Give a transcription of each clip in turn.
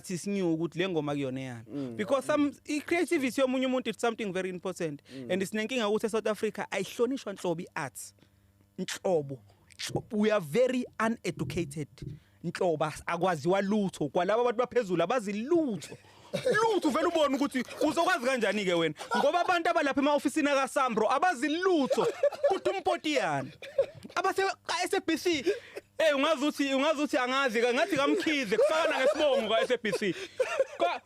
Artist knew ukuthi le ngoma kuyona eyami, because some i-creativity yomunye umuntu, it's something very important, and sinenkinga ukuthi eSouth Africa ayihlonishwa nhlobo i-arts, nhlobo. We are very uneducated, nhlobo akwaziwa lutho kwalabo abantu baphezulu, abazi lutho lutho. Vele ubone ukuthi uzokwazi kanjani ke wena, ngoba abantu abalapha ema-ofisini akaSAMRO abazi lutho, kuthi umpotiyana abase ka-SABC. Ungazi ukuthi angazi ngathi kaMkhize kufana ngesibongo ka-SABC ka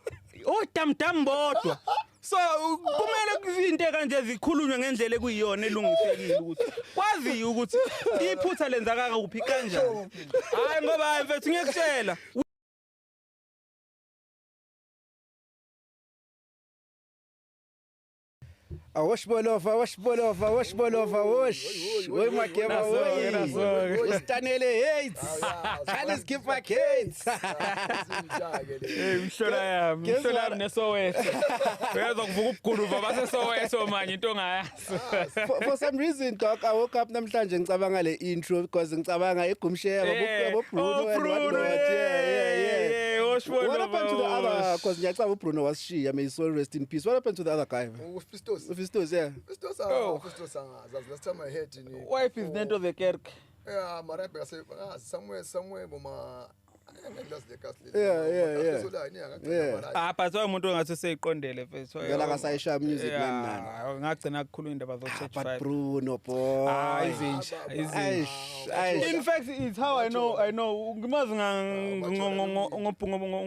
odamdam bodwa. So kumele izinto kanje zikhulunywe ngendlela ekuyiyona elungisekile, ukuthi kwaziyo ukuthi iphutha lenzakala kuphi, kanjani. Hayi, ngoba hayi mfethu, ngiyakutshela. Awosh bolova, awosh bolova, awosh bolova, awosh. Oi Makeba, oi. Ustanele hates. Charles Gifford hates. Hey, mhlola yami, mhlola yami neSoweto. Uyezwa kuvuka ubuguluva baseSoweto manje, into ongayazi. For some reason, dog, I woke up namhlanje ngicabanga le intro because ngicabanga igumshare bo Bruno Oh, and Bruno, whatnot. Yeah. Osh What bolova, happened to the other? osh. Because ngiyacaba uBruno wasishiya, may his soul rest in peace. What happened to the other guy? UFistos. UFistos, yeah. Fistos. Oh. Fistos angazi. Last time I heard ni Wife is nento the kerk. Yeah, mara bese angazi, somewhere boma angilazi le kasi. Yeah. Ah, but umuntu ongathi useyiqondele, mfethu. Vele akasayishaya music nani nani. Yeah, ngagcina kukhuluma indaba zo church But five. Bruno, boy. Ah, izinja, izinja. Aish, aish. In fact, it's how I know ngimazi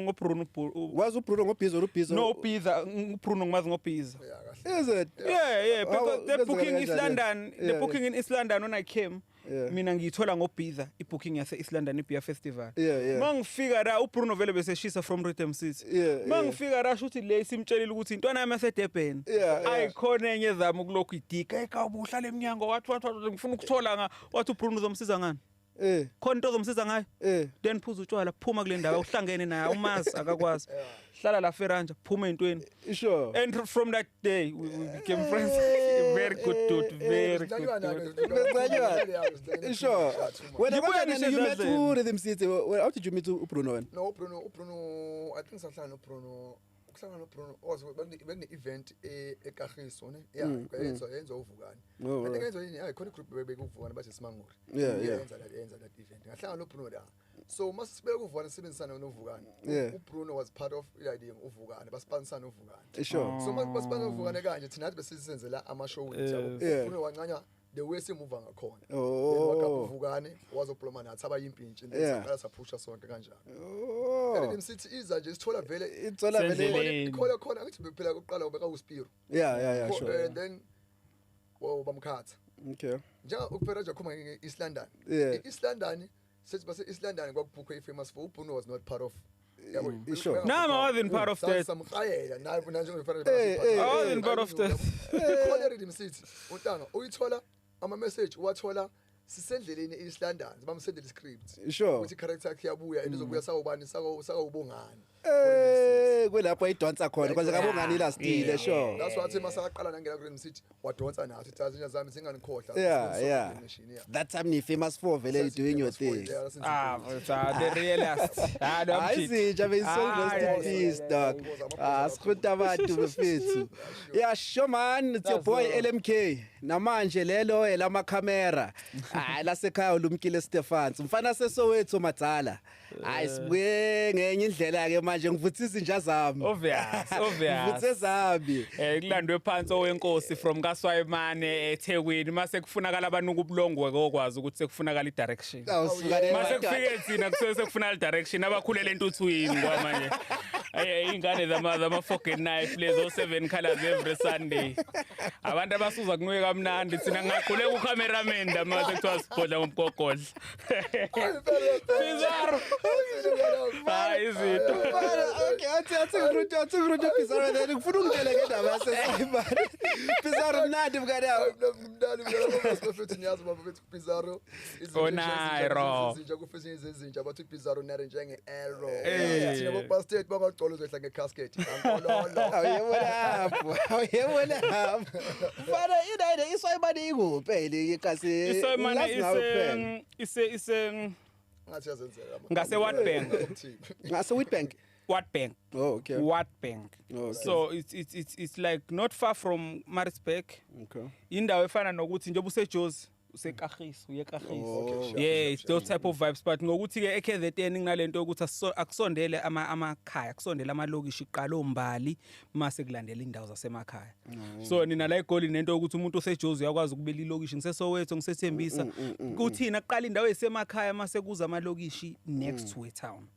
ngoBruno. Wazi uBruno ngoBhizo or uBhizo? No, Pizza, uBruno ngimazi ngoBhiza. Yeah, kahle. Is it? Yeah, because the How- booking kwenzeka East kanjani? London, the booking in East London when I came, mina ngiyithola ngoBhiza ibooking yase East London iBeer Festival. Mangifika la, uBruno vele beseshisa from Rhythm City. Mangifika la, shuthi le simtshelile ukuthi intwana yami yaseDurban. Ayikhona enye zami kulokhu idika. Hey, kawubu uhlala eminyango, wathi ngifuna ukuthola nga, wathi uBruno uzomsiza ngani? Khona into ozomsiza ngayo? Then phuza utshwala, phuma kule ndawo, uhlangene naye, umazi akakwazi. Hlala la Feranja, phuma entweni. And from that day we became friends. Very good dude, very good dude. Sure. When Ngibuya when you met ngisho who Rhythm City, how did you meet uBruno wena? No, uBruno, I think sahlangana noBruno, ukuhlangana noBruno was bekune event eKagiso ne, yeah, yenziwa uVukani. I think yenziwa yini, yeah, khona igroup bekuvukani bathi Simanguri. Yenza that event, ngahlangana noBruno la. So masibeka uVukani, sibenzisana noVukani. UBruno was part of idea uVukani, baspansana uVukani. So masibana uVukani kanje, thina nathi besisenzela ama show wethu, yabo. UBruno wancanya the way simuva ngakhona. Then wakapha uVukani wazoploma nathi abayimpintshi and then saqala saphusha sonke kanjalo. Rhythm City iza nje sithola vele Ithola vele. Sendleleni. Khona khona ngithi phela kuqala ubeka uSpiro. Yeah, sure. And then wo bamkhatha. Njenga ukuphela nje khuma nge-East London. I-East London, sethi base East London kwakubhukhwe i-Famous Four. uBruno was not part of, yabo. No, I wasn't part of that. Samkhayela naye njengoba Eh, eh, I wasn't part of that. Khona Rhythm City untanga uyithola ama message, wathola sisendleleni e-East London, bamsendele script ukuthi character yakhe iyabuya and izobuya sawubani, sakawubongani. Kulapho ayidonsa khona because akabongani lastile, sure. That's why athi masaqala nangena ku Rhythm City wadonsa nathi, uthi izinja zami singanikhohlwa. Yeah. That time ni Famous Four vele, you doing your thing. Ah, but, the realist. Ah, no, Hayi, izinja may soul rest in peace, dog. Ah, sikhunta abantu bafethu. Yeah, sure man, it's your boy LMK. Namanje lelo elama camera. Hayi, lasekhaya ulumkile Stefans. Mfana seSoweto madzala. Hayi, sibuye ngenye indlela ke manje, ngivuthisa izinja zami. Obvious, obvious. Ngivuthe zami. Kulandwe phansi owenkosi from kaSwayimane eThekwini, mase kufunakala abanuka ubulongwe kokwazi ukuthi sekufunakala i-direction. Awusuka le. Mase kufike thina kusuke sekufunakala i-direction, abakhulele entuthwini kwamanje. Ay, ingane zama fork and knife lezo, seven colors every Sunday. Abantu abasuza kunuke kamnandi, thina ngaqhuleka ucameraman mase kuthiwa sibhodla ngomgogodla. Bizarre. Hayi, izinto. Okay, athi ngiruto Pizarro, then ngifuna ungitshele ngendaba yaseSwayimane. Pizarro, mnandi mngane yami. Mnandi mngane, bafethu, niyazi bafethu, Pizarro. Onairo. Izinja kufisa izinja bathi Pizarro nare njenge arrow. Thina bo busted bangagcola uzohla ngecasket. Ankololo. Awuyebo lapho, awuyebo lapho. Mfana, inayine iSwayimane ikuphi le ikasi? ISwayimane Ngilazi ngawe kuphela. ise Ngathi yazenzela. Ngase Witbank. Ngase Witbank. Witbank. Oh, okay. Witbank. Oh, okay. So it's like not far from Maritzburg. Okay. Indawo efana nokuthi njengoba useJozi useKagiso, uye Kagiso. Oh. Okay, sure, Yeah, sure, it's those type of vibes, but ngokuthi ke eKZN kunalento yokuthi akusondele amakhaya, akusondele amalokishi qala ombali mase kulandela indawo zasemakhaya. So nina la eGoli nento yokuthi umuntu oseJozi uyakwazi ukubela ilokishi, ngiseSoweto, ngisethembisa kuthina kuqala indawo esemakhaya mase kuza amalokishi next to a town.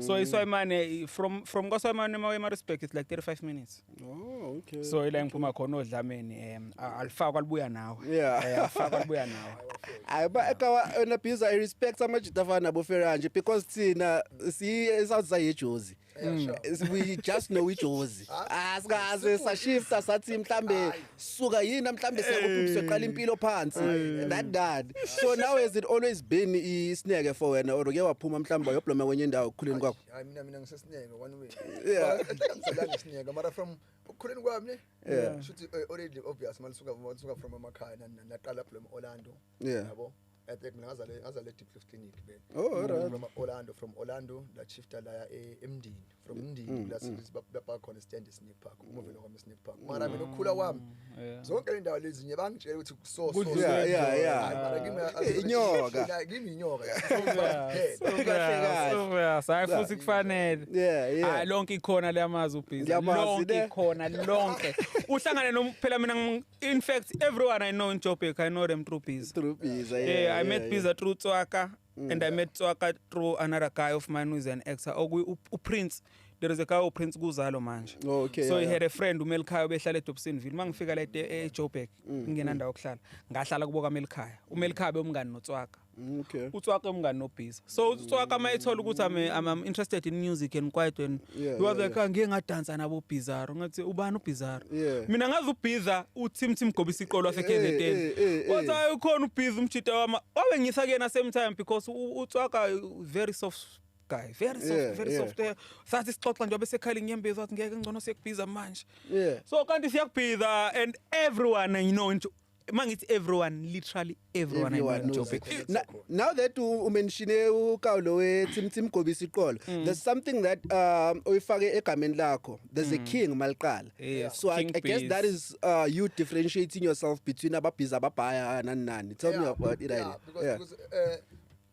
So iSwayimane from kwaSwayimane mawe eMaritzburg it's like 35 minutes. Oh, okay. So ila ngiphuma khona odlameni, alifakwa libuya nawe. Yeah. Alifakwa libuya nawe. Hayi ba ekawa wena Biza, I respect amajita afana nabo Ferranje because thina si South side eJozi. We just know iJozi. Asikaze sashifta sathi mhlambe suka yini mhlambe siyakuphi soqala impilo phansi. That. So now has it always been isineke for wena or ke waphuma mhlambe wayobloma kwenye indawo ukukhuleni kwakho? Hayi, mina ngisesineke one way. Yeah. Ngizalana isineke mara from ukukhuleni kwami ne. Shuthi already obvious malisuka from emakhaya naqala lapho Orlando. Yeah. Yabo. I think mina ngazale Deep Clinic then. Oh, alright. From Orlando, from Orlando la shifta la eMdini. From Mdini la lapha khona stand Snake Park. Umuvelo kwami Snake Park. Mara mina ukukhula kwami zonke le ndawo lezi nje bangitshela ukuthi so so. Yeah. Mara kimi Inyoka. Kimi inyoka. Kahle kahle. Hayi futhi kufanele. Yeah, yeah. Hayi lonke ikhona liyamazi uBhiza. Lonke ikhona lonke. Uhlangane no phela mina, in fact everyone I know in Joburg I know them through Biza. Through Biza, yeah. Yeah, I met Biza through Tswaka, and I met Tswaka through another guy of mine who is an actor. Prince. There is a guy Prince Guzalo manje. Oh, okay. So he had a friend uMelkhaya obehlala eDobsonville. Mangifika la eJoburg ngingenandawo yokuhlala, ngahlala kubo kaMelkhaya. uMelkhaya beumngani noTswaka. Okay. uTswaka umngani noBhiza. So uTswaka mayethola ukuthi I'm interested in music and quiet and he was like, ngike ngadansa nabo Bizarro. Ngathi ubani uBizarro? Mina ngazi uBhiza uTim Tim Gobisa iqolo wase KZN. Wathi hayi ukhona uBhiza umjita wami. Wabe ngisa kuyena same time because uTswaka very soft guy, very soft, very soft. Sathi sixoxa nje besekhala inyembezi wathi ngeke ngcono siyakubhiza manje. So kanti siyakubhiza and everyone you know, mangithi everyone, literally everyone I know in Joburg. Now that you mention uKawulo we Tim Tim Gobisa iqolo, there's something that oyifake egameni lakho. There's a king maliqala. So I guess that is you differentiating yourself between ababhiza ababhaya nani nani. Tell me about it. Yeah, because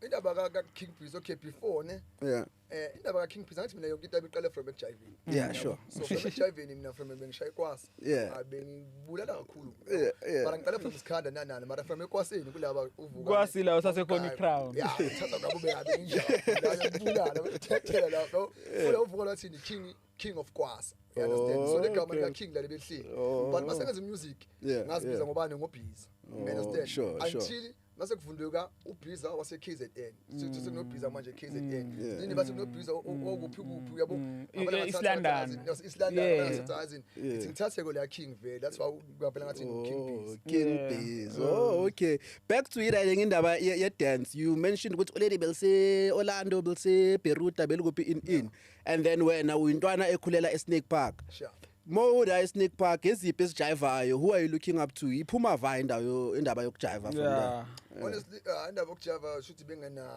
indaba ka King Biza, okay, before ne. Yeah. Indaba ka King Biza ngathi mina yonke into abiqale from ekujiveni. Yeah, sure. So from ekujiveni mina from bengishaya ikwasi. Bengibulala kakhulu. Mara ngiqale from isikhanda nanani mara from ekwasini kulaba uvuka. Kwasi la usasekhona icrown. Yeah, thatha ngabo beyabe injalo. Ngiyabulala bethethela lapho. Funa uvuka lathi King of Kwasa. You understand? So legama lika King la libehlile. But masengenza music ngazibiza ngobani ngoBhiza. You understand? Until mase kuvunduka uBhiza wase KZN. Sithi sekunoBhiza manje KZN. Nini bathi kunoBhiza okuphi kuphi uyabo. Islandana. Islandana basathazini. Ithi ngithathe ko la King vele. That's why kwavela ngathi King Biza. King Biza. Oh, okay. Back to it indaba ye dance. You mentioned ukuthi already belse Orlando, belse Beruta belikuphi in. And then wena uyintwana ekhulela eSnake Park. Sure. Mo da Snake Park eziphi esijivayo, who are you looking up to? Iphuma va indawo indaba yokujiva from there? Honestly, indaba yokujiva shuthi bengena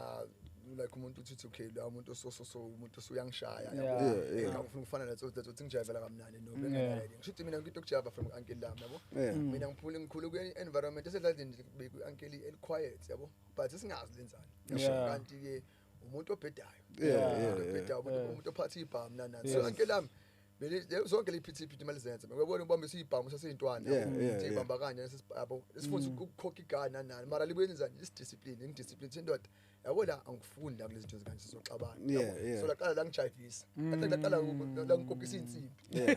like umuntu uthi okay la umuntu so umuntu usuyangishaya yabo. Ngifuna ukufana nathi uthi ngijivela kamnandi no bengena shuthi mina ngito ukujiva from uncle lami yabo. Mina ngiphule ngikhulu ku environment esedladleni beku uncle el quiet yabo, but singazi lenzani. Kanti ke umuntu obhedayo. Obhedayo umuntu ophatha ibhamu nani. So uncle lami zonke le-PTP imali zenze ngiyabona ubamba isibhamu saseyintwana sibamba kanje yabo sifuna ukukhokha igana nani mara libuye nenzani isidiscipline ingidiscipline indoda yabo la angifuni la kulezi zinto ezikanje sizoxabana yabo. So laqala la ngijayivisa kade laqala la ngikhokhisa insimbi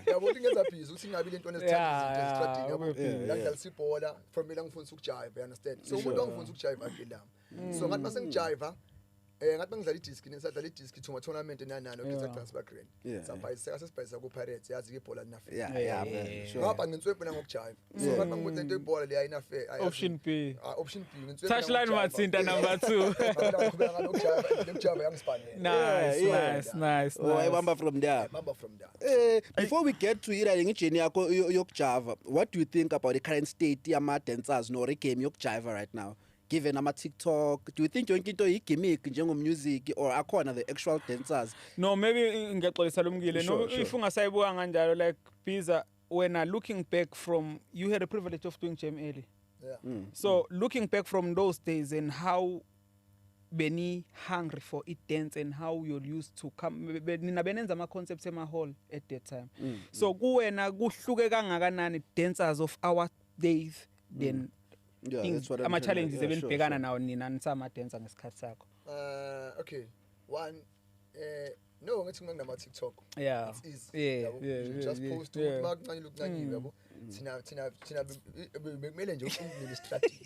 yabo ukuthi ngenza busy ukuthi ngingabi lento ezithanda izinto ezitradini yabo la ngidlalisa ibhola from la ngifuna ukujive, you understand? So umuntu ongifuna ukujive akilami. So ngathi mase ngijive ngathi bengidlala idisk nesadlala idisk thuma tournament nanani okhetha transfer grand sabhayiseka sesibhayisa ku Pirates yazi ke ibhola lina fair. Yeah, sure. Ngapha nginswephe nangokujive. So ngathi ngikuthi lento ibhola le ayina fair. Option B. Option B nginswephe. Touchline Mathinta number 2. Ngaqhubeka ngalokujive lokujive yangispanela. Nice. Oh, I bamba from there. Bamba from there. Before we get to ira ngijeni yakho yokujive, what do you think about the current state yama dancers no game yokujive right now? Given ama TikTok, do you think yonke into i-gimmick njengo-music or akhona the actual dancers? No, maybe ngiyaxolisa, Lumkile. No, Sure. if ungasayibuka kanjalo, like Biza, when I looking back from, you had a privilege of doing Jam early. So looking back from those days and how beni hungry for it dance and how you're used to come, nina benenza ama concepts ema hall at that time. So kuwena kuhluke kangakanani dancers of our days than Yeah, things, that's what I'm ama trying to- challenges yeah, sure, ebenibhekana sure. nawo nina nisama dancer ngesikhathi sakho? Okay, one, no, ngithi nginama TikTok. It's easy. Yabo. You just post ukuthi makuncane lokuncanyiwe, yabo. Thina bekumele nje ungene strategy.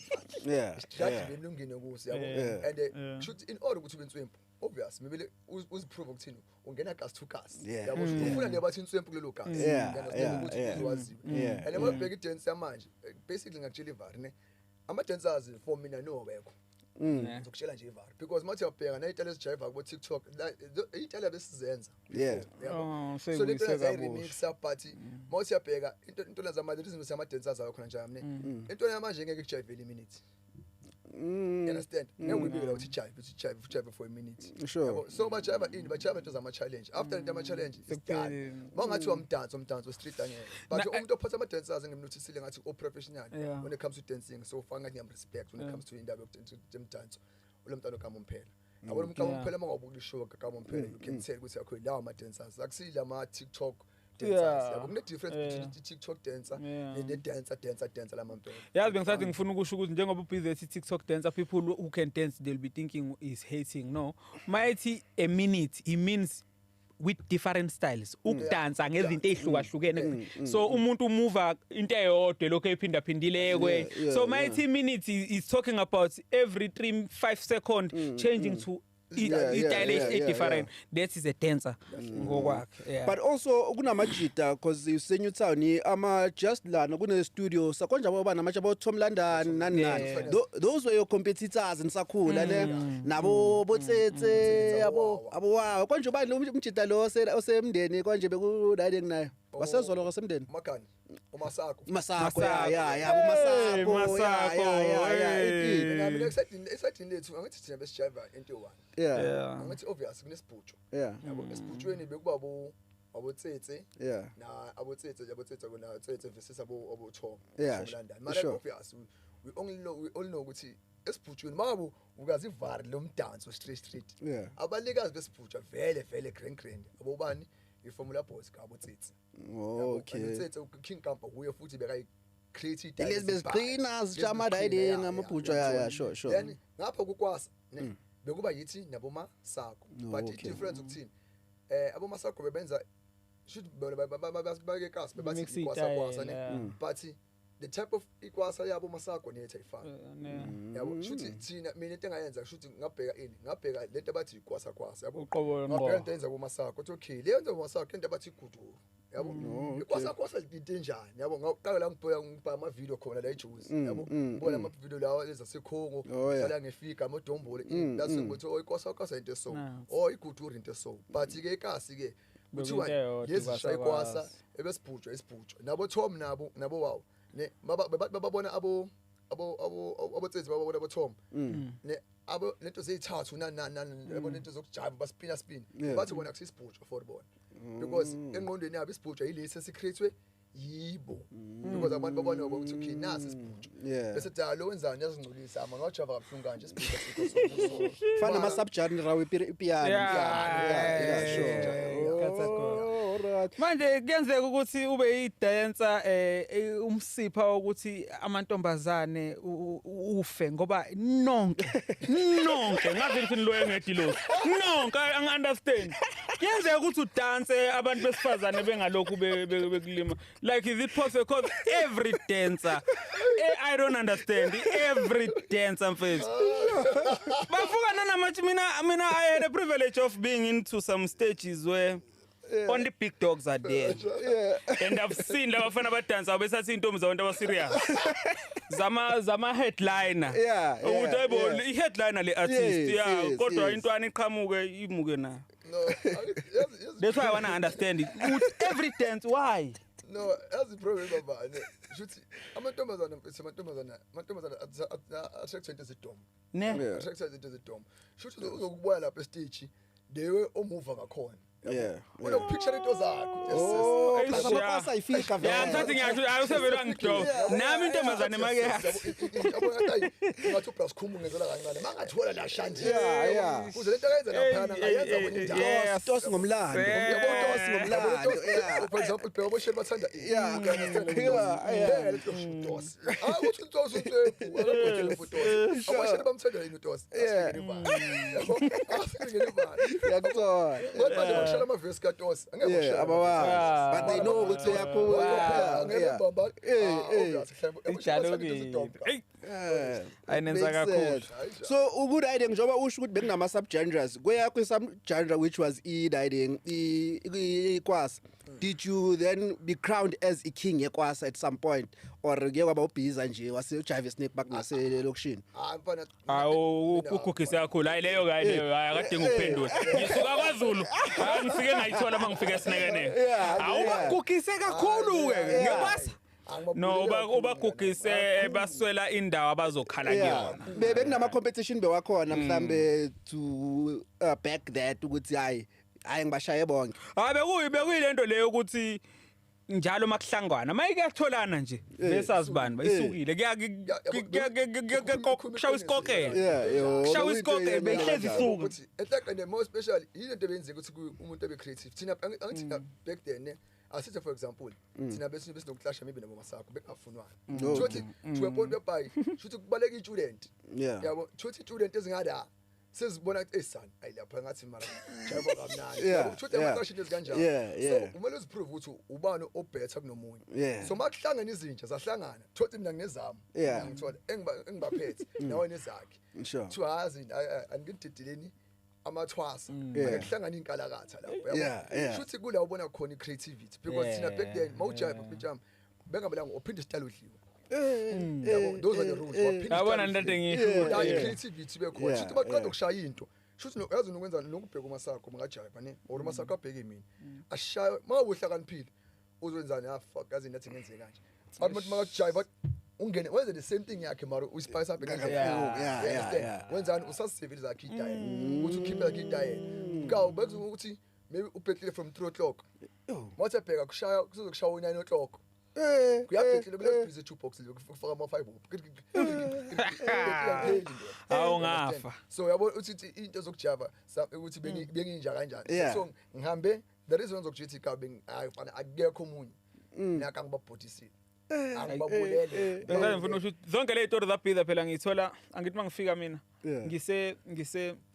Strategy belungene kuso, yabo. And shoot, in order ukuthi ube inswempu, obvious mebele uziprove ukuthini ungena gas to gas. Yabo, ufuna nje bathi inswempu kulelo gas. You understand ukuthi uzowaziwa. And uma ubheka i-dance yamanje, basically ngakutshela ivari ne. Ama dancers for mina no bekho. Ngizokutshela nje ivari because mathi uyabheka ney'tayela ezijayiva kubo TikTok, iy'tayela besizenza before, yabo. Oh, So le nto seyibuyise kabusha. zayiremixa, but mawuthi uyabheka into zamanje, izinto zama-dancers ayo khona njani ne, into yamanje ngeke kujayivele i-minute. You understand? Ngeke uyibike la uthi jive, uthi jive, ujive for a minute. Yabo, so bajiva ini, bajiva into zama-challenge. After into ama-challenge, it's done. Sekuphelile. Mawungathi wamdanso, umdanso we-street angeke. But umuntu ophatha ama-dancers engimnothisile ngathi o-professional when it comes to dancing, so far ngathi ngiyam-respect when it comes to indaba yomdanso. Lo mntwana okaMomphela. Yabona umntwana uMphela, uma ngabuka ishow kaMomphela, you can tell ukuthi akho lawa ama-dancers. Akusile ama-TikTok dancers. Yabo, kune-difference between i-TikTok dancer ne-dancer dancer dancer lamampela. Yazi, bengisathi ngifuna ukusho ukuthi njengoba ubhizi ethi TikTok dancer, people who can dance, they'll be thinking is hating. No, mayethi a minute, he means with different styles, ukudansa ngezinto ezihlukahlukene. So umuntu umuva into eyodwa lokho ephindaphindilekwe. So mayethi minute is talking about every 3 5 second changing to i-style e-different. That is a dancer ngokwakhe, yeah. But also kunamajita, because useNew Town, ama just lana kune studio sakonje abo namatshe abo Tom London nani nani. Those were your competitors nisakhula ne, nabo botsetse abo wawa konje. Ubani lo umjita lo osemndeni konje bekunayile kunayo wasezolo kwasemndeni? Makani uMasako. Masako, ya, Hey, uMasako, Masako, ya. hey. Mina esayidini lethu, angithi thina besijiva into eyi-one. Angithi obvious kunesibhutsho. Yabo, esibhutshweni bekuba abo abotsetse na abotsetse kuna tsetse versus abo Tom Tom London. Mara obvious we all know ukuthi esibhutshweni mabo ukazi ivari lo mdanso street street. Abalikazi besibhutsha vele vele grand grand abobani, iFormula Boys kabotsetse. Utsetse King Kampa kuye futhi bekayi create. Lezi beziqina zishama riding amabhutsha, ya, sure. Then ngapha kukwasa ne bekuba yithi naboMasako, but i-difference ukuthini, aboMasako bebenza should bake kasi bebathi Mix ikwasa kwasa ne, itayela, yeah. but the type of ikwasa yabo Masako nethe ayifani. Yabo, shuthi thina, mina into engayenza, shuthi ngabheka ini, ngabheka lento abathi ikwasa kwasa, yabo. Uqobo Ngabheka ngqo. into eyenza boMasako, ukuthi okay, leyo nto boMasako, into abathi iguduru, yabo, ikwasa kwasa into enjani, yabo. Ngaqala la ngibheka, ngibhaka ama video khona la eJozi, yabo, ngibona ama video lawa ezasekhongo. Sala ngefika amadombolo la sengithi, oh, ikwasa kwasa into eso. Nice. Oh, iguduru into eso, but ke ekasi ke kuthiwa Bekuyinto eyodwa lezi ikwasa shaya ikwasa. kwasa. Ebesibhutshwa isibhutshwa nabo Tom nabo wawo ne babona abo abotsezi, babona abo Tom ne abo lento zeyithathu nani nani nani, yabo, lento zokujiva baspina spin. Bathi bona akusisibhutshwa for bona because engqondweni yabo isibhutshwa yilesi esicreatewe yibo, because abantu babona ukuthi okay, nasi isibhutshwa. Bese dala lo wenzani, yazingcolisa ama ngawujava kabuhlungu kanje, isibhutshwa sikho so. Fana nama subgenre wepiano. Yeah, sure. That's a good. Oh, alright. Manje kuyenzeka ukuthi ube i-dancer, umsipha wokuthi amantombazane ufe ngoba nonke Nonke ngazi ukuthi niloye ngedilosi nonke, angi-understand. Kuyenzeka ukuthi udanse abantu besifazane bengalokhu bekulima. Like, is it possible? Because every dancer, I don't understand, every dancer, mfethu, bavuka nanamathi. Mina I had a privilege of being into some stages where only big dogs are there and I've seen laba bafana abadansa besathi intombi zabantu abaserious zama headliner ukuthi hayibo, i-headliner le artist. Kodwa intwana iqhamuke imuke nayo. No, yazi That's why I want to understand it. Ukuthi every dance, why? No, yazi problem baba ne Shuthi amantombazana mfethu, amantombazana attract into ezidom. Ne. Attract izinto ezidom. Shuthi uzokubuya lapha estage lewe omuva ngakhona. Yeah. Unokupicture into zakho. Oh, plus amakwasa ayifika vele. Yeah, ngithathe ngiyasho ayusevele wangidoba. Nami intombazane make yabona ngathi ngathi uBras Khumbu ngenzela kancane. Mangathola la shanje. Yeah, yeah. Kuze lento ayenza lapha ngayenza kwenye indawo. Toss ngomlando. Yabo toss ngomlando. Yeah. For example, bheka bosheli bathanda. Yeah. Yeah. Toss. Ah, uthi toss utsephu. Akabhekele futhi toss. Abosheli bamthanda yini utoss? Yabo. Afike ngelivalo. Yakuthola. Kodwa amavesi kaTosi angeke Yeah, abawazi. But they know ukuthi uyakhula. Ngeke bamba. Ijalo-ke. Hey, ayinenza kakhulu. So uku-riding njengoba usho ukuthi bekunama subgenres, kweyakho i-subgenre which was i-riding ikwasa. Did you then be crowned as a king yekwasa at some point or kuye kwaba ubhiza nje wase ujive snake back ngaselokishini? Hayi mfana. Awu ukugugise kakhulu. Hayi leyo kayi leyo, hayi akadinga ukuphendula. Ngisuka KwaZulu. Hayi ngifike ngayithola mangifika esinekeneke. Awubagugise kakhulu ke ngekwasa. No, ubagugise baswela indawo abazokhala kuyona. Bekunama competition bewakhona mhlambe to back that ukuthi hayi hayi ngibashaye bonke. Hayi bekuyilento leyo ukuthi njalo makuhlangwana mayikuyatholana nje besazibani bayisukile kuya isikokela. Kushawa isikokela behlezi isuka ukuthi enhlaqene more special yilento ebenzeka ukuthi umuntu ebe creative. Thina angithi back then asithi for example thina besinokuclasha maybe nabo masakho bekungafunwana. Thothi to a point whereby shuthi kubaleka i-student. Yabo thothi i-student ezingada sezibona ukuthi esana ayi lapha ngathi mara jaiva kamnandi. Yabo thothi amaclash into ezikanjalo. So kumele uziprove ukuthi ubani obetter kunomunye. So makuhlangana izinja zahlangana thothi mina nginezami ngithola engibaphethe nawe nezakhe. Kuthiwa hazi angididileni amathwasa akuhlangana inkalakatha lapho yabo. Shuthi kula ubona khona i-creativity because thina back then mawujive bijam bengabalanga uphinde style udliwe. Yabo those are the rules. Yabona into engisho i-creativity bekhona. Shuthi baqeda ukushaya into. Shuthi yazi nokwenza nokubheka umasakho mangajive ne or umasakho abheke mina. Ashaya mawuhlakaniphile uzwenzani ah fuck yazi nathi ngenze kanje. Abantu makajive ungene wenze the same thing yakhe mara uspice up ngendlela. Yeah. Wenzani usasivile zakhe idiet. Uthi ukhiphe yakhe idiet. Kawu bekuzoba ukuthi maybe ubhekile from 3 o'clock. Mawuthi bheka kushaya kuzokushaya 9 o'clock. Kuyabhekile kule busy two boxes kufaka ama 5 up. Awungafa. So yabo uthi into zokujava ukuthi benginja kanjani. So ngihambe the reason zokujithi kabe ayifana akekho omunye. Mina ngibabhodisile. Angibabulele. Bengifuna ngifuna ukuthi zonke le story zabhiza phela ngithola angithi mangifika mina ngise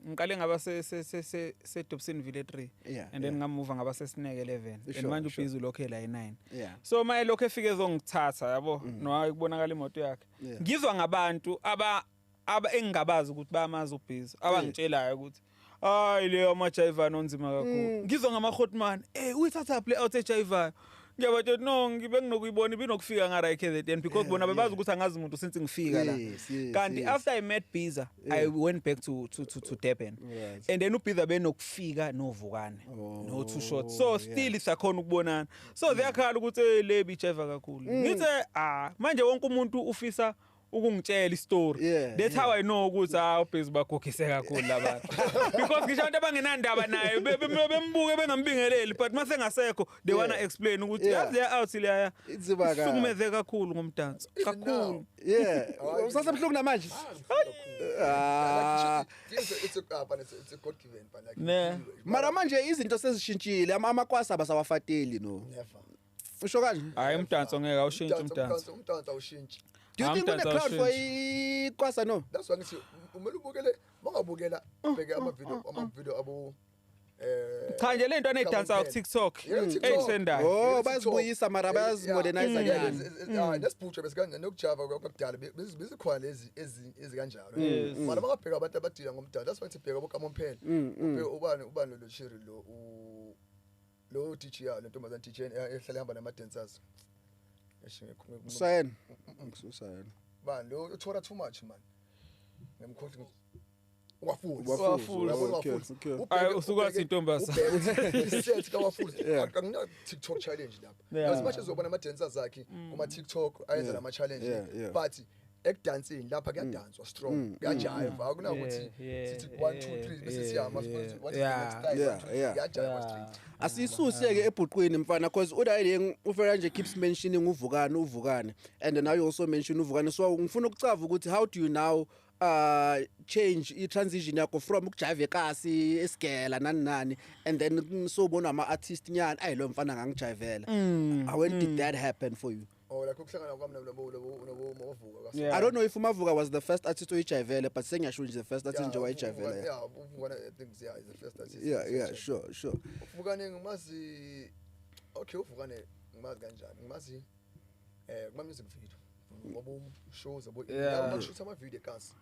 ngiqale ngaba se se Dobsonville 3 and then ngamuva ngaba sesineke 11 and manje ubhizi lokho la e9. So maye lokho efike ezongithatha yabo no kubonakala imoto yakhe. Ngizwa ngabantu aba engingabazi ukuthi bayamazi ubhizi abangitshelayo ukuthi hayi leyo amajayivana onzima kakhulu. Ngizwa ngama hotman uyithatha play out ejayivayo. Ngiyabatshela no ngibe nginokuyibona ibinokufika nga right KZN because bona bebazi ukuthi angazi umuntu since ngifika la. Kanti after I met Biza I went back to Durban. And then uBiza benokufika novukane no two shots. So still isakhona ukubonana. So ziyakhala ukuthi le bijiva kakhulu. Ngithe ah manje wonke umuntu ufisa ukungitshela istory. That's how I know ukuthi ah ubhizi bagugise kakhulu labantu. Because ngisho abantu abangenandaba naye bembuke bengambingeleli but mase ngasekho they wanna explain ukuthi yazi le out leya sukumeze kakhulu ngomdanso kakhulu. Yeah. Usasemhlungu namanje. Ah. It's a God given but like mara manje izinto sezishintshile amakwasa abasawafateli no. Never. Usho kanje? Hayi umdanso ngeke awushintshe umdanso. Umdanso awushintshi. Do you think kune crowd for ikwasa no? That's why ngithi umele ubukele mangabukela bheke ama video abo Cha nje lento anedansa ku TikTok eyisendayo. Oh bayazibuyisa mara bayazimodernize kanye. Nesibhutshe besikanje nokujava kwakudala bezikhona lezi ezikanjalo. Mara bangabheka abantu abadila ngomdala. That's why ngithi bheka bokaMomphela. Ubani ubani lo Cherry lo lo DJ ya lentombazana DJ ehlala ihamba nama dancers. Wafuls. Wafuls. Uyabona Okay, Wafuls. okay. Ayi, usuke intombazane. Iset kaWafuls. Akuna TikTok challenge lapha. Yeah. As much as ubona ama dancers akhe kuma TikTok ayenza lama challenge Yeah. but ekudanseni lapha kuyadanswa strong kuyajive akunakuthi sithi 1 2 3 bese siyama what is the next style kuyajive straight. Asisuse ke ebhuqwini mfana, because uDayeng ufela nje keeps mentioning uVukani and now you also mention uVukani, so ngifuna ukucava ukuthi how do you now change i-transition yakho from ukujive ekasi esigela nani nani and then sobona ama-artist nyana ayi lo mfana ngangijivela. When did that happen for you? Oh, like ukuhlangana kwami nabo Mavuka. Yeah. I don't know if uMavuka was the first artist oyijivele, but sengiyasho nje the first artist nje wayijivela. Yeah, uVukani I think yeah is the first artist. Yeah, sure. uVukani ngimazi, okay, uVukani ngimazi kanjani? Ngimazi kuma music video. Ngoba shows abo bakushutha ama video ekasi.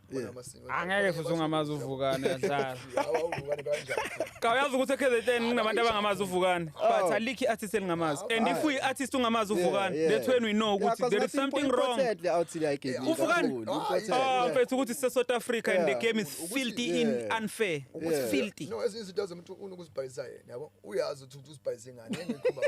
Angeke futhi ungamazi uVukani yadlala. Uvukani kanjani? Ka uyazi ukuthi eKZN kunabantu abangamazi uVukani, but alikho i-artist elingamazi. And if uyi artist ungamazi uVukani, that's when we know ukuthi there is something wrong. uVukani. Oh, mfethu ukuthi sise South Africa and the game is filthy in unfair. It's filthy. No, ezinye izinto umuntu unokuzibhayisa yena, yabo. Uyazi ukuthi uzibhayise ngani, engikhuluma.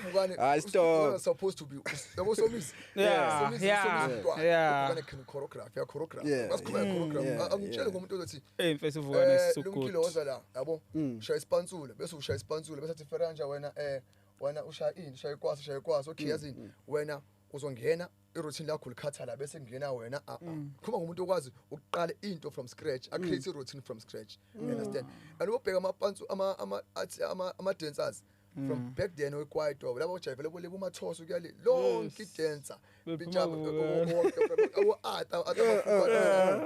uVukani supposed to be yabo Somizi. Yeah. uVukani can choreograph, ya choreograph. Basikhuluma choreograph. Angitshele ngomuntu ozothi hey mfethu uVukani is so good. Lumkile woza la, yabo. Ushaya isipansula, bese ushaya isipansula bese athi Feranja wena wena ushaya ini, ushaya ikwasi, ushaya ikwasi. Okay, yazini wena uzongena iroutine lakho likhatha la bese ngena wena khuluma ngomuntu okwazi ukuqala into from scratch, a create a routine from scratch. You understand? And ubheka amapantsu ama ama ama dancers from back then oyikwaito labo ojayivele bolebo umathoso kuyale lonke idancer bijaba wonke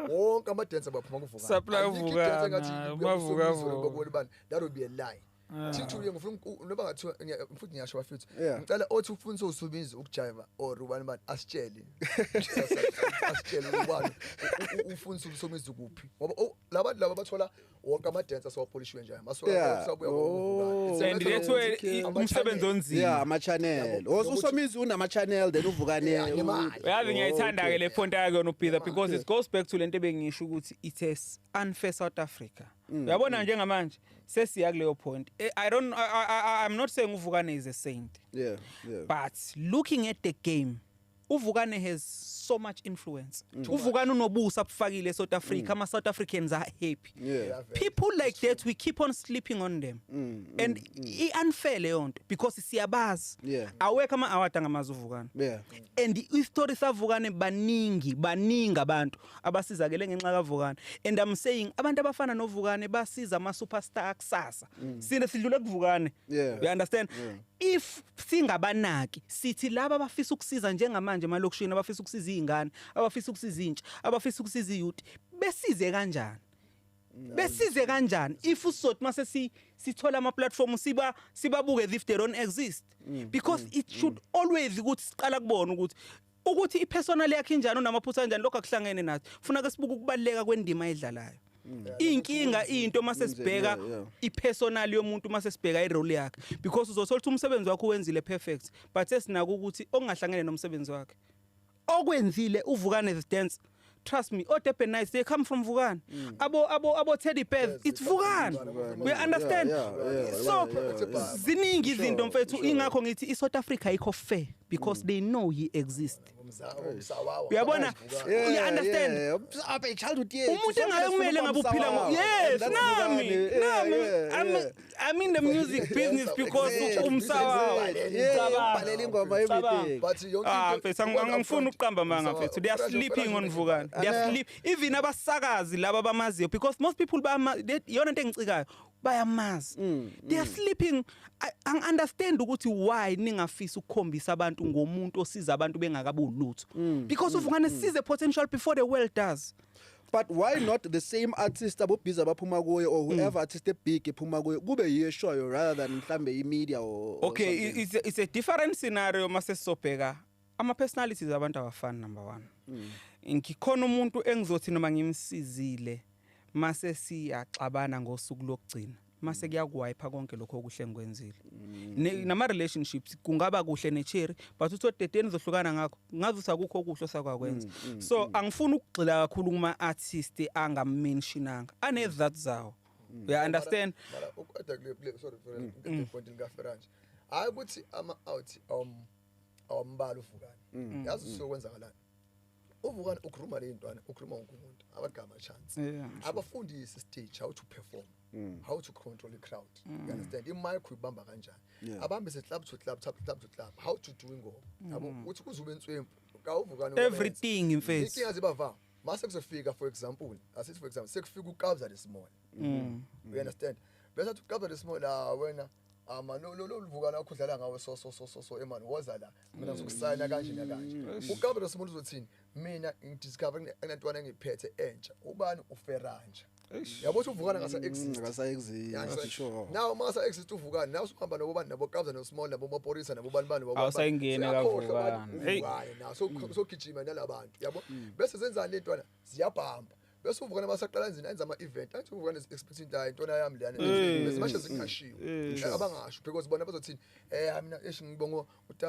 wonke ama dancer baphuma kuVukani. Supply uVukani, Mavuka. That would be a lie. Thithu ngifuna noba ngathiwa futhi ngiyasho bafethu ngicela othi ufuna uSomizi ukujiva or ubani bani asitshele ubani ufuna uSomizi kuphi, ngoba labantu laba bathola wonke ama dancers awapolishiwe nje masuka sabuya ngoVukani. And that's where umsebenzi onzima. Yeah, ama channel. uSomizi unama channel then uVukani. Uyazi ngiyayithanda ke le point yakhe noBhitha because it goes back to lento ebengisho ukuthi it is unfair South Africa. Uyabona njengamanje sesiya kuleyo point. I don't I'm not saying uVukani is a saint. Yeah. But looking at the game, uVukani has so much influence. uVukani unobusa abufakile eSouth Africa. Ama South Africans are happy. Yeah. People like that we keep on sleeping on them. And i-unfair leyo nto because siyabazi. Awekho ama award angamazi uVukani. Yeah. And i-story saVukani baningi abantu abasizakele ngenxa kaVukani. And I'm saying abantu abafana noVukani basiza ama superstar kusasa. Sine sidlule kuVukani. You understand? If singabanaki sithi laba abafisa ukusiza njengamanje emalokishini, abafisa ukusiza izingane, abafisa ukusiza intsha, abafisa ukusiza iyouth, besize kanjani? Besize kanjani if usothi mase sithola ama platform sibabuke as if they don't exist? Because it should always ukuthi siqala kubona ukuthi ipersonal yakhe injani, unamaphutha kanjani, lokho akuhlangene nathi. Funa ke sibuke ukubaleka kwendima edlalayo. Inkinga into mase sibheka ipersonal yomuntu, mase sibheka irole yakhe, because uzothola ukuthi umsebenzi wakho wenzile perfect, but sesinaka ukuthi ongahlangene nomsebenzi wakhe okwenzile uVukani the dance. Trust me, Durban Nights, they come from Vukani. Abo Teddy Bears, it's Vukani. We understand. So ziningi izinto mfethu, ingakho ngithi iSouth Africa ayikho fair because they know he exists. Uyabona? You understand? Umuntu engakumele ngabe uphila ngo yes, nami I'm in the music business because umsawa. Ubhalela ingoma everything. But yonke into angifuni ukuqamba amanga mfethu. They are sleeping on Vukani. They are sleep even abasakazi laba bamaziyo, because most people yona into engicikayo bayamazi. They are sleeping. I understand ukuthi why ningafisi ukukhombisa abantu ngomuntu osiza abantu bengakabulutho, because uVukani sees the potential before the world does. But why not the same artist abobhiza abaphuma kuyo or whoever artist ebig ephuma kuyo kube yiyo eshoyo rather than mhlambe i-media or okay, it's a different scenario mase sisobheka ama personalities abantu abafani. Number 1, ngikhona umuntu engizothi noma ngimsizile mase siyaxabana ngosuku lokugcina, Mase kuyakuwipe konke lokho okuhle engikwenzile. Nama relationships kungaba kuhle necherry, but uthi odedeni uzohlukana ngakho, ngazi ukuthi akukho okuhle osakakwenza. So angifuni ukugxila kakhulu kuma artist angammentionanga anezizathu zawo. You understand? Mara uqeda kule, sorry for the point likaFerranje, hayi ukuthi ama out awambala uVukani. Yazi usokwenzakalani, uVukani ukhuluma le ntwana, ukhuluma wonke umuntu abagama chance, abafundisi stage, how to perform, how to control the crowd, you understand? I-mic uyibamba kanjani, abambise club to club, tap club to club, how to do ingoma, yabo, ukuthi kuzube inswempu kawuVukani. Everything, mfethu. Inkinga ziba mase kuzofika, for example, asithi for example sekufika uKabza De Small, you understand? Bese athi uKabza De Small, "Ah, wena ama lo Vukani wakho udlala ngawe, so so so so so, emani, woza la, mina ngizokusayina kanje nakanje." UKabza De Small uzothini? "Mina ngidiscover kunantwana engiphethe entsha." Ubani? UFerranja, yabo, ukuthi uVukani ngasa exist. Akasa exist, sure. Now masa exist uVukani, now usuhamba nobani? Nabo Kabza no Small, nabo Maporisa, nabo bani bani, nabo Awusayingeni kaVukani. Hey. Uvukani now so sogijima nalabantu, yabo, bese zenzani le ntwana, ziyabhamba. Bese uVukani masaqala nzini enza ama event, athi uVukani is expecting la intwana yami lana, bese manje zingashiwo abangasho because bona bazothini? Mina eish, ngibonga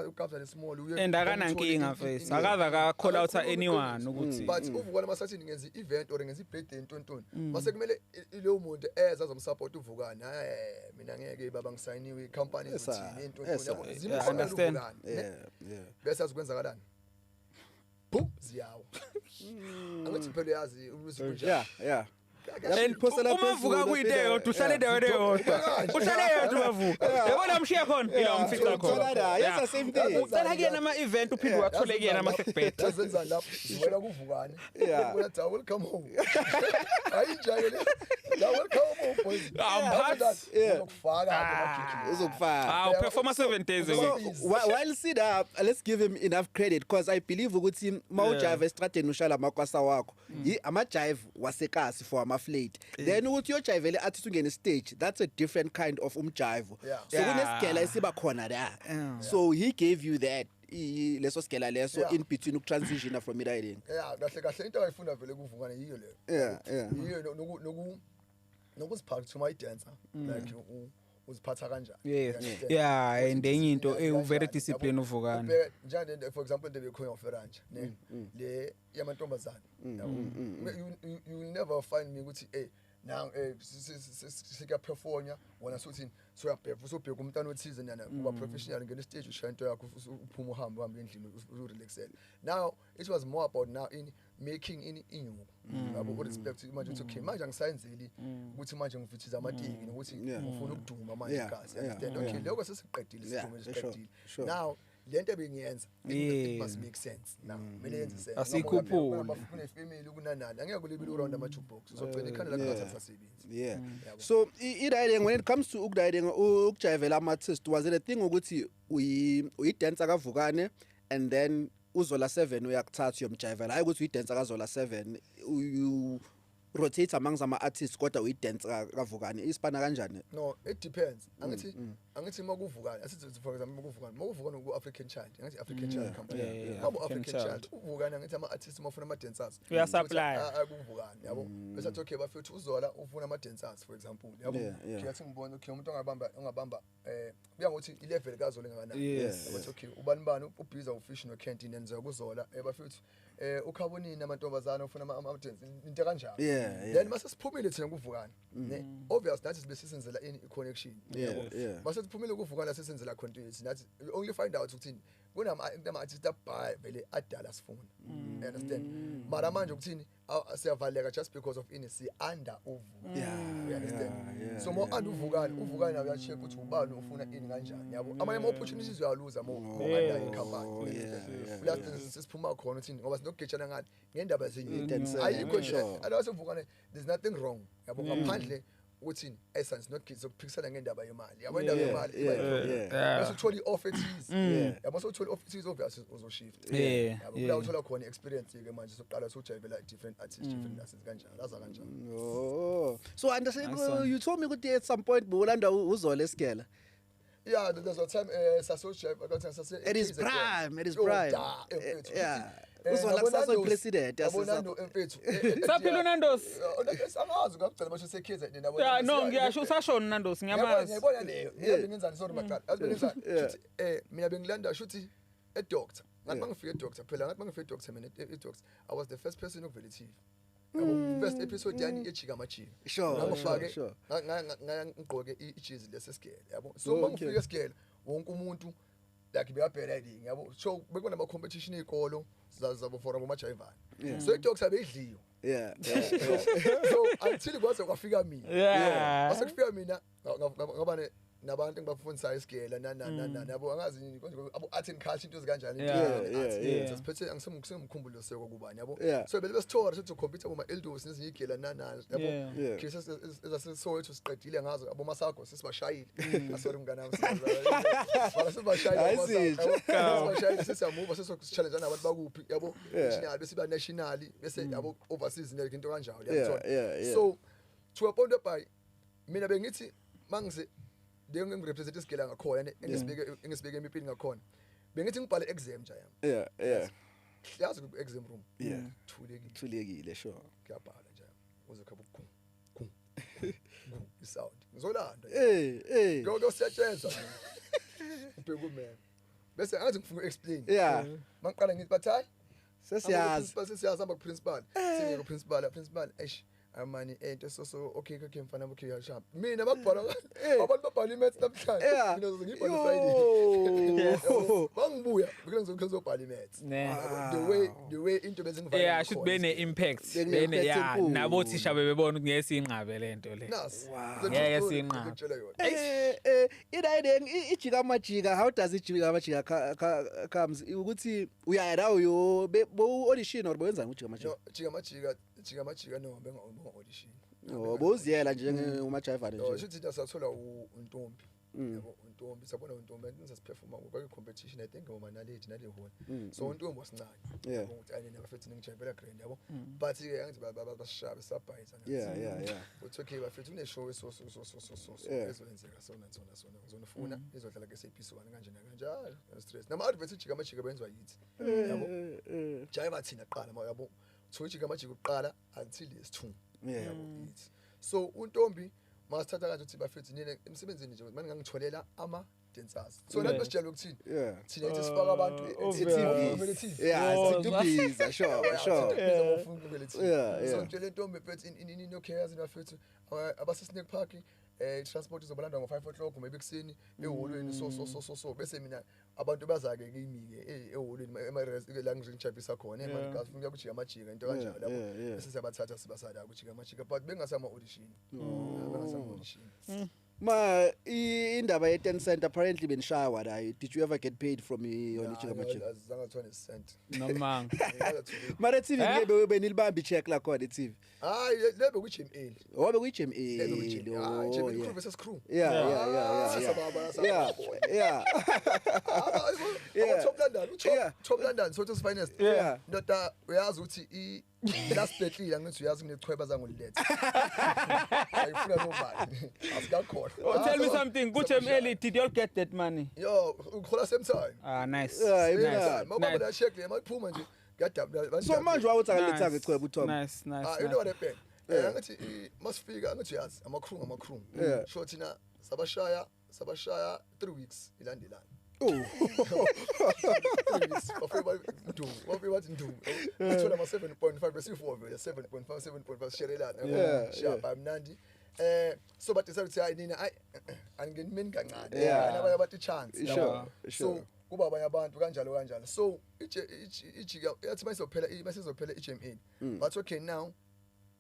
uKabza De Small uye." And akanankinga face, akaze aka call out anyone ukuthi But uVukani masathi ngenza i-event or ngenza i-birthday, ntontoni, mase kumele leyo muntu eza azomsupport uVukani, "Hayi, mina ngeke baba, ngisayiniwe i-company." Izothini intontoni, yabo? Yeah, understand. Zimkhona uVukani, ne? Bese azikwenzakalani? Bu ziyawa. Angithi phela uyazi ukuthi kunjani. And phosela Umavuka kuyinto eyodwa, uhlala endaweni eyodwa, uhlala eyodwa umavuka, yabona, umshiya khona ila umfica khona. Uthola la, yes, the same thing. Ucela kuyena ama-event, uphinde wathole kuyena ama-sekbet. Yazenzani lapho? Ziwela kuVukani. Uyathi, "Welcome home." Ayinjalo le la, "Welcome home, boys." Amphathi. Uzokufaka amagigi. Uzokufaka. Ah, uperforma 7 days a So week. while sit up, let's give him enough credit because I believe ukuthi mawujive estradeni ushala amakwasa wakho, ama jive wasekasi for ama flat. Then ukuthi uyojivele artist ungene stage, that's a different kind of umjive. So kunesigela esiba khona la. So he gave you that leso sigela leso in between ukutransition from riding. Yeah, kahle kahle into ayifuna vele kuVukani yiyo leyo. Yiyo nokuziphatha uma idancer, like uziphatha kanjani. Yes. You understand? Yeah, and enye into, Ukuthi very kanjani, disciplined yabo. uVukani. Ubheke njani, for example, into bekhona uFerranja ne le yamantombazane, yabo. You will never find me ukuthi now sika performa wona, sothini, soyabheka, usobheka umntana othize nana, kuba professional, ngene stage, ushaya into yakho, uphuma, uhambe, uhambe endlini, urelaxele. Now it was more about now in making in inyuku, yabo, urespect manje uthi okay, manje angisayenzeli ukuthi manje ngivithiza amatiki nokuthi ngifuna ukuduma manje igazi, understand? Okay, lokho sesiqedile, sidume, siqedile. Now lento ebengiyenza, it must make sense now, kumele yenze sense. Asikhuphule. Kune-family, kunanani, angeke ulibile uround ama-jukebox, uzogcina ikhanda lakho ngathi alisasebenzi. Yeah. Yabo. So i-riding, when it comes to ukuriding, ukujayivela ama-artist, was it a thing ukuthi uyi-dancer kaVukane and then uZola 7 uyakuthatha uyomjayivela, hayi ukuthi uyi-dancer kaZola 7, you rotate amongst ama-artists kodwa uyi-dancer kaVukane, isipana kanjani? No, it depends. Angithi makuvukane, asithi for example makuvukane ku-African Child, angithi African Child company. Mabu African African Child. Child, uvukane, angithi ama-artists mafuna ama-dancers. Uyasupply. Akuvukane, yabo. Bese athi okay bafethu, uZola ufuna ama-dancers, for example, yabo. Yeah. Okay, athi ngibona okay umuntu ongabamba kuya ngokuthi i-level kaZola engakanani. Bathi okay, ubani bani ubhiza ufish no canteen enza kuZola, bafethu, ukhabonini amantombazana ufuna ama-dance, into kanjalo. Then mase siphumile thina kuvukane ne, obvious nathi sibe sisenzela ini, i-connection, yabo. Mase siphumile kuvukane, sisenzela continuity nathi. You only find out ukuthi kunama artist abhayi vele adala sifuna, you understand? Mara manje ukuthini, siyavaleka just because of ini, si under uVukani, you understand? Yeah. So more under uvukane, uvukane nawe uyacheck ukuthi ubani ufuna ini kanjani, yabo. Amanye ama opportunities uyaluza more under i-company. Plus sesiphuma khona uthini, ngoba sinokugejana ngani ngendaba zenye. Dancing, Ayikho nje alawasevukane, there's nothing wrong, yabo, ngaphandle ukuthi essence not sokuphikisana ngendaba yemali, yabo, indaba yemali iba yi-problem. Bese uthola i-offer ethize, yabo, sewuthola i-offer ethize, obvious uzoshift, yabo, kula uthola khona i-experience ke manje, sokuqala sojayivela different artists, different artists kanjalo, aza kanjalo. Oh. So understand, Nice one. you told me ukuthi at some point bewulanda uZola esigela. Yeah, there's a time sasojive, sase At his prime, at his prime. Uzwala kusasa upresident yabona mfethu. Saphila uNandos. Angazi ngakugcina basho seKZN nabo. Yeah, no, ngiyasho usashona uNandos, ngiyamazi. Ngiyabona leyo. Mina bengenzani, sorry maqala. Yazi bengenzani? Shuthi mina bengilanda shuthi e-doctor. Ngathi mangifika e-doctor phela, ngathi mangifika e-doctor mina e-doctor I was the first person ukuvela e-TV. Yabo, first episode yani ejika amajika. Ngangifake ngigqoke ijezi lesesigele, yabo. So mangifika esigele wonke umuntu like beyabhela idingi, yabo. So bekunama competition ezikolo zabo for abomajayivana. So i-doctor beyidliwe. Yeah. So until kwaze kwafika mina. Yeah. Kwase kufika mina ngaba nabantu engibafundisayo isigela nani yabo, angazi nini konje abo art and culture into ezikanjani into siphethe angisemkhumbulo seko kubani, yabo. So bele besithora sithi computer boma Eldos nezinye igela nani, yabo, cases ezasesowethu siqedile ngazo abo Masago sesibashayile. Sorry mngane wami, sibashayile sesibashayile sesiyamuva sesichallenge nabantu bakuphi, yabo, national bese ba national bese, yabo, overseas into kanjalo, yabona. So to a point whereby mina bengithi mangise ngirepresent isigela ngakhona engisibeke empini ngakhona, bengithi ngibhale exam nje yami. Yeah. Yazi ku exam room. Yeah. Thulekile sure. Ngiyabhala nje. Uzokhapha ku ku isound. Ngizolanda. Eh. Ngiyosiyatshenzwa. Ubheke umema. Bese angathi ngifuna uexplain. Yeah. Mangiqala ngithi bathi hayi sesiyazi. Sesiyazi hamba ku principal. Singeke ku principal, principal eish. Amani ento so okay okay mfana, okay yashamba. Mina bakubhala abantu babhala imaths namhlanje. Mina ngizobhala Friday. Bangibuya ngizobhala imaths. The way into bezingivaya. Yeah, should be ne impact. Bene yeah, nabo thisha bebebona ukuthi ngeke siyinqabe lento le. Ngeke siyinqabe. Ina ijika amajika, how does ijika amajika comes ukuthi uyaya la uyo bo audition or boyenzani ujika amajika? No, jika amajika no benga audition. Oh, boziyela nje umajayivane nje. Shuthi thina sathola untombi. Yabo, untombi sabona untombi ngisasiperforma ku competition I think ngoma naledi nale hall. So untombi wasincane. Yabo, ukuthi ayine nabafethu ngijayivela grand, yabo. But ke angithi basishaba sabhayiza nathi. Yeah. Uthi okay bafethu une show so ezoyenzeka so na so ngizonifuna izodlala ke SABC 1 kanje nakanjalo. Stress. Nama advert ijika amajika benziwa yithi. Yabo. Jayiva thina kuqala, yabo. Thujika amajika kuqala until is2. Yabo ithi. So untombi masithatha kanje uthi bafethu nina emsebenzini nje manje ngangitholela ama dancers. So nathi besijela ukuthini? Thina ithi sifaka abantu e-TV. Yeah, situbhiza sure. So ngitshela intombi mfethu in okay yazi bafethu abase Snake Park transport izobalanda ngo5 o'clock maybe ekseni eholweni so bese mina abantu bazake kimi ke eholweni la ngijabisa khona emanje ngifuna ukujika amajika into kanjalo lapho bese siyabathatha sibasala ukujika amajika but bengasama audition bengasama audition. Ma indaba ye 10 cent apparently benishawa la, did you ever get paid from your jika amajika? Azange 20 cent. Noma mara TV ngeke benilibamba icheck la khona iTV. Hayi lebe ku GMA. Oh be ku GMA. Oh crew versus crew. Yeah. Yeah. Top London, top London, Soto's finest. Ndoda uyazi ukuthi i last battle ngithi uyazi nginechweba zangolethe. Ayifuna nobani. Asikakhohlwa. Oh, tell me something. Good ML, did you all get that money? Yo, ukhola same time. Ah, nice. Yeah, nice. Mababa check le mayiphuma nje. Ngiyadabula. So manje wawuthi akalethanga ichweba uTom. Nice. Ah, you know what happened? Ngathi masifika ngathi uyazi ama crew. Sho thina sabashaya 3 weeks ilandelana. Oh. Bafike bathi ndu. Uthola ama 7.5 bese 4 vele 7.5 7.5 sherelana. Shapa mnandi. So but decide ukuthi hayi nina ayi anginimeni kancane. Abanye bathi chance. So kuba abanye abantu kanjalo. So ijika yathi masizophela iGMA. But okay now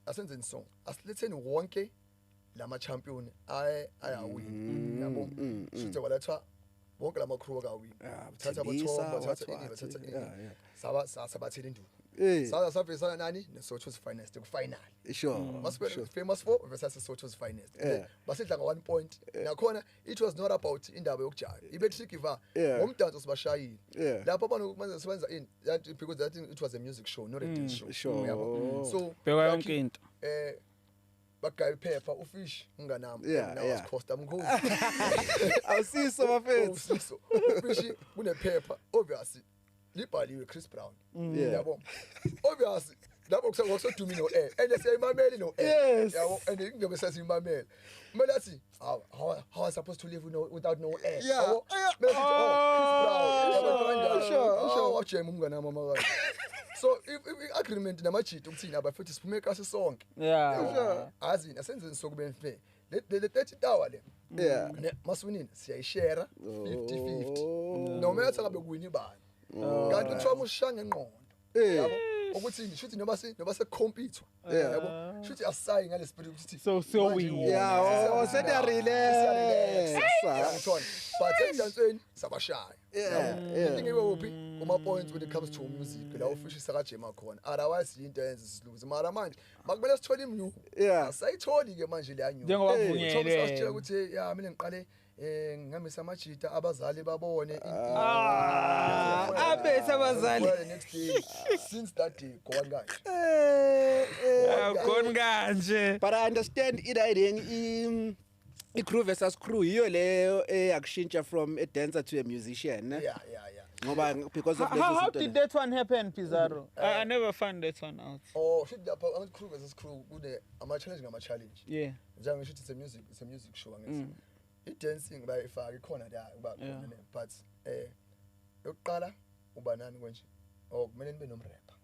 asenzeni song. Asiletheni wonke lama champion ayawina. Yabo. Shuthi kwalethwa wonke lama crew akawina. Thatha abothomba thatha ini bathatha ini. Saba sabathela induku. Saza savisana nani neSoto's finest ku final. Sure. Masibe famous for versus Soto's finest. Basidla nga 1 point. Nakhona it was not about indaba yokujaya. Ibe tricky va ngomdanso sibashayile. Lapho abantu manje sebenza in because that it was a music show not a dance show. Sure. So bheka yonke into. Bagaya iphepha ufish unganami now was cost amkhulu. Awusiso bafethu. Ufish kunephepha obviously. Libhaliwe Chris Brown. Yeah. Yabo. Obviously lapho kusedumile no air and siyayimamela no air. Yes. Yabo, and ingoba sasiyimamela. Kumele athi how I supposed to live without no air. Yeah. Yabo. Kumele sithi, oh, Chris Brown. Yabo, kanjalo. Sure. Wajema umngane wami mama. So if agreement namajita ukuthini abafethu siphume kasi sonke. Yeah. Azi asenzeni sokube fair. Le 30 tower le. Yeah. Masiwinini siyayishare 50-50. Oh. Noma yathi akabe kuwini bani. Kanti kuthiwa ushaya ngengqondo. Eh. Yabo, ukuthi shuthi noma sekucompete. Yeah. Yabo, shuthi asayi ngale spirit ukuthi So siyowina. Yeah, oh, seniya-relax. Ngithona. But emdansweni sabashaya. Yeah, Inkinga ibe kuphi? Kuma points when it comes to music la ufishi sakajema khona. Otherwise into yenza siluze. Mara manje makumele sithole imnu. Yeah. Asayitholi ke manje leya new. Njengoba Uthola kuvunyelwe. sasitshela ukuthi ya mina ngiqale ngihambisa amajita abazali babone. Ah, abethe abazali. Well, next day since that day gone kanje. Gone kanje. But I understand i crew versus crew yiyo leyo eyakushintsha from a dancer to a musician. Ne? Yeah. Ngoba because of How did that one happen, Pizarro? I never found that one out. Oh, should lapha ama crew versus crew kune ama challenge ngama challenge. Yeah. Njengoba ngisho it's a music show angithi. I dancing bayifaka ikhona la kuba khona ne but yokuqala uba nani konje? Oh, kumele nibe nomrapper.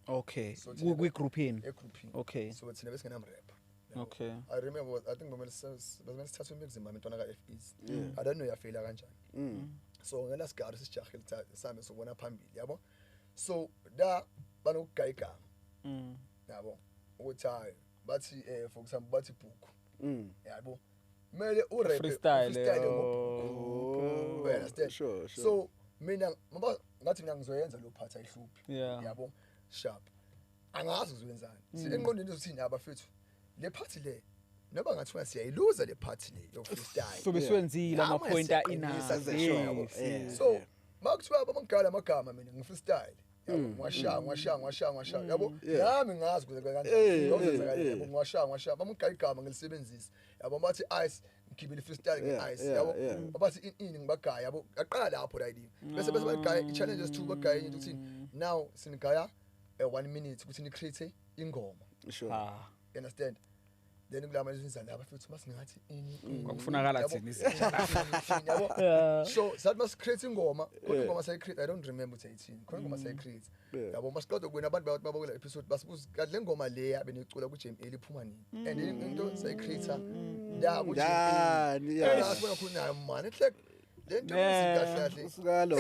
Okay. So Kwi groupini. Egroupini. Okay. So thina besingenamrapper. Okay. I remember I think bemele sithathwe imizimba intwana ka FEs. I don't know yafela kanjani. So ngela sigaba sisijahile sambe sobona phambili yabo. So da banokugaya igama. Yabo. Ukuthi hayi bathi for example bathi book. Yabo. Mele urap Freestyle. ngobhuku. You understand? Sure. So mina ngoba ngathi mina ngizoyenza lo part ayihluphi. Yabo. Sharp. Angazi uzoyenzani. Engqondweni izothini abafethu. Le part le noba ngathiwa siyayiluza le part le yo freestyle. So beswenzile ama pointer ina. So makuthiwa abamangala amagama mina ngi freestyle. Yabo ngiwashaya. Yabo nami ngazi kuze kanjani. Ngizokwenza yabo ngiwashaya. Bamugaya igama ngilisebenzisa. Yabo bathi ice ngigibele freestyle nge ice. Yabo bathi in ngibagaya yabo. Aqala lapho la idea. Bese bagaya i challenges 2 bagaya into ukuthi now sinigaya 1 minute ukuthi ni create ingoma. Sure. You understand? Then kulama izinzana abafethu masingathi ini Kwakufunakala thina izinto. Yabo. So sathi must create ingoma, khona ingoma sayi create I don't remember ukuthi ayithini. Khona ingoma sayi create. Yabo masiqeda kuwena abantu bathi babukela episode basibuza kahle le ngoma leya benicula ku JML iphuma nini. And into sayi create la ku JML. Yeah. Sibona khona man it's like le nto kahle Usikalo.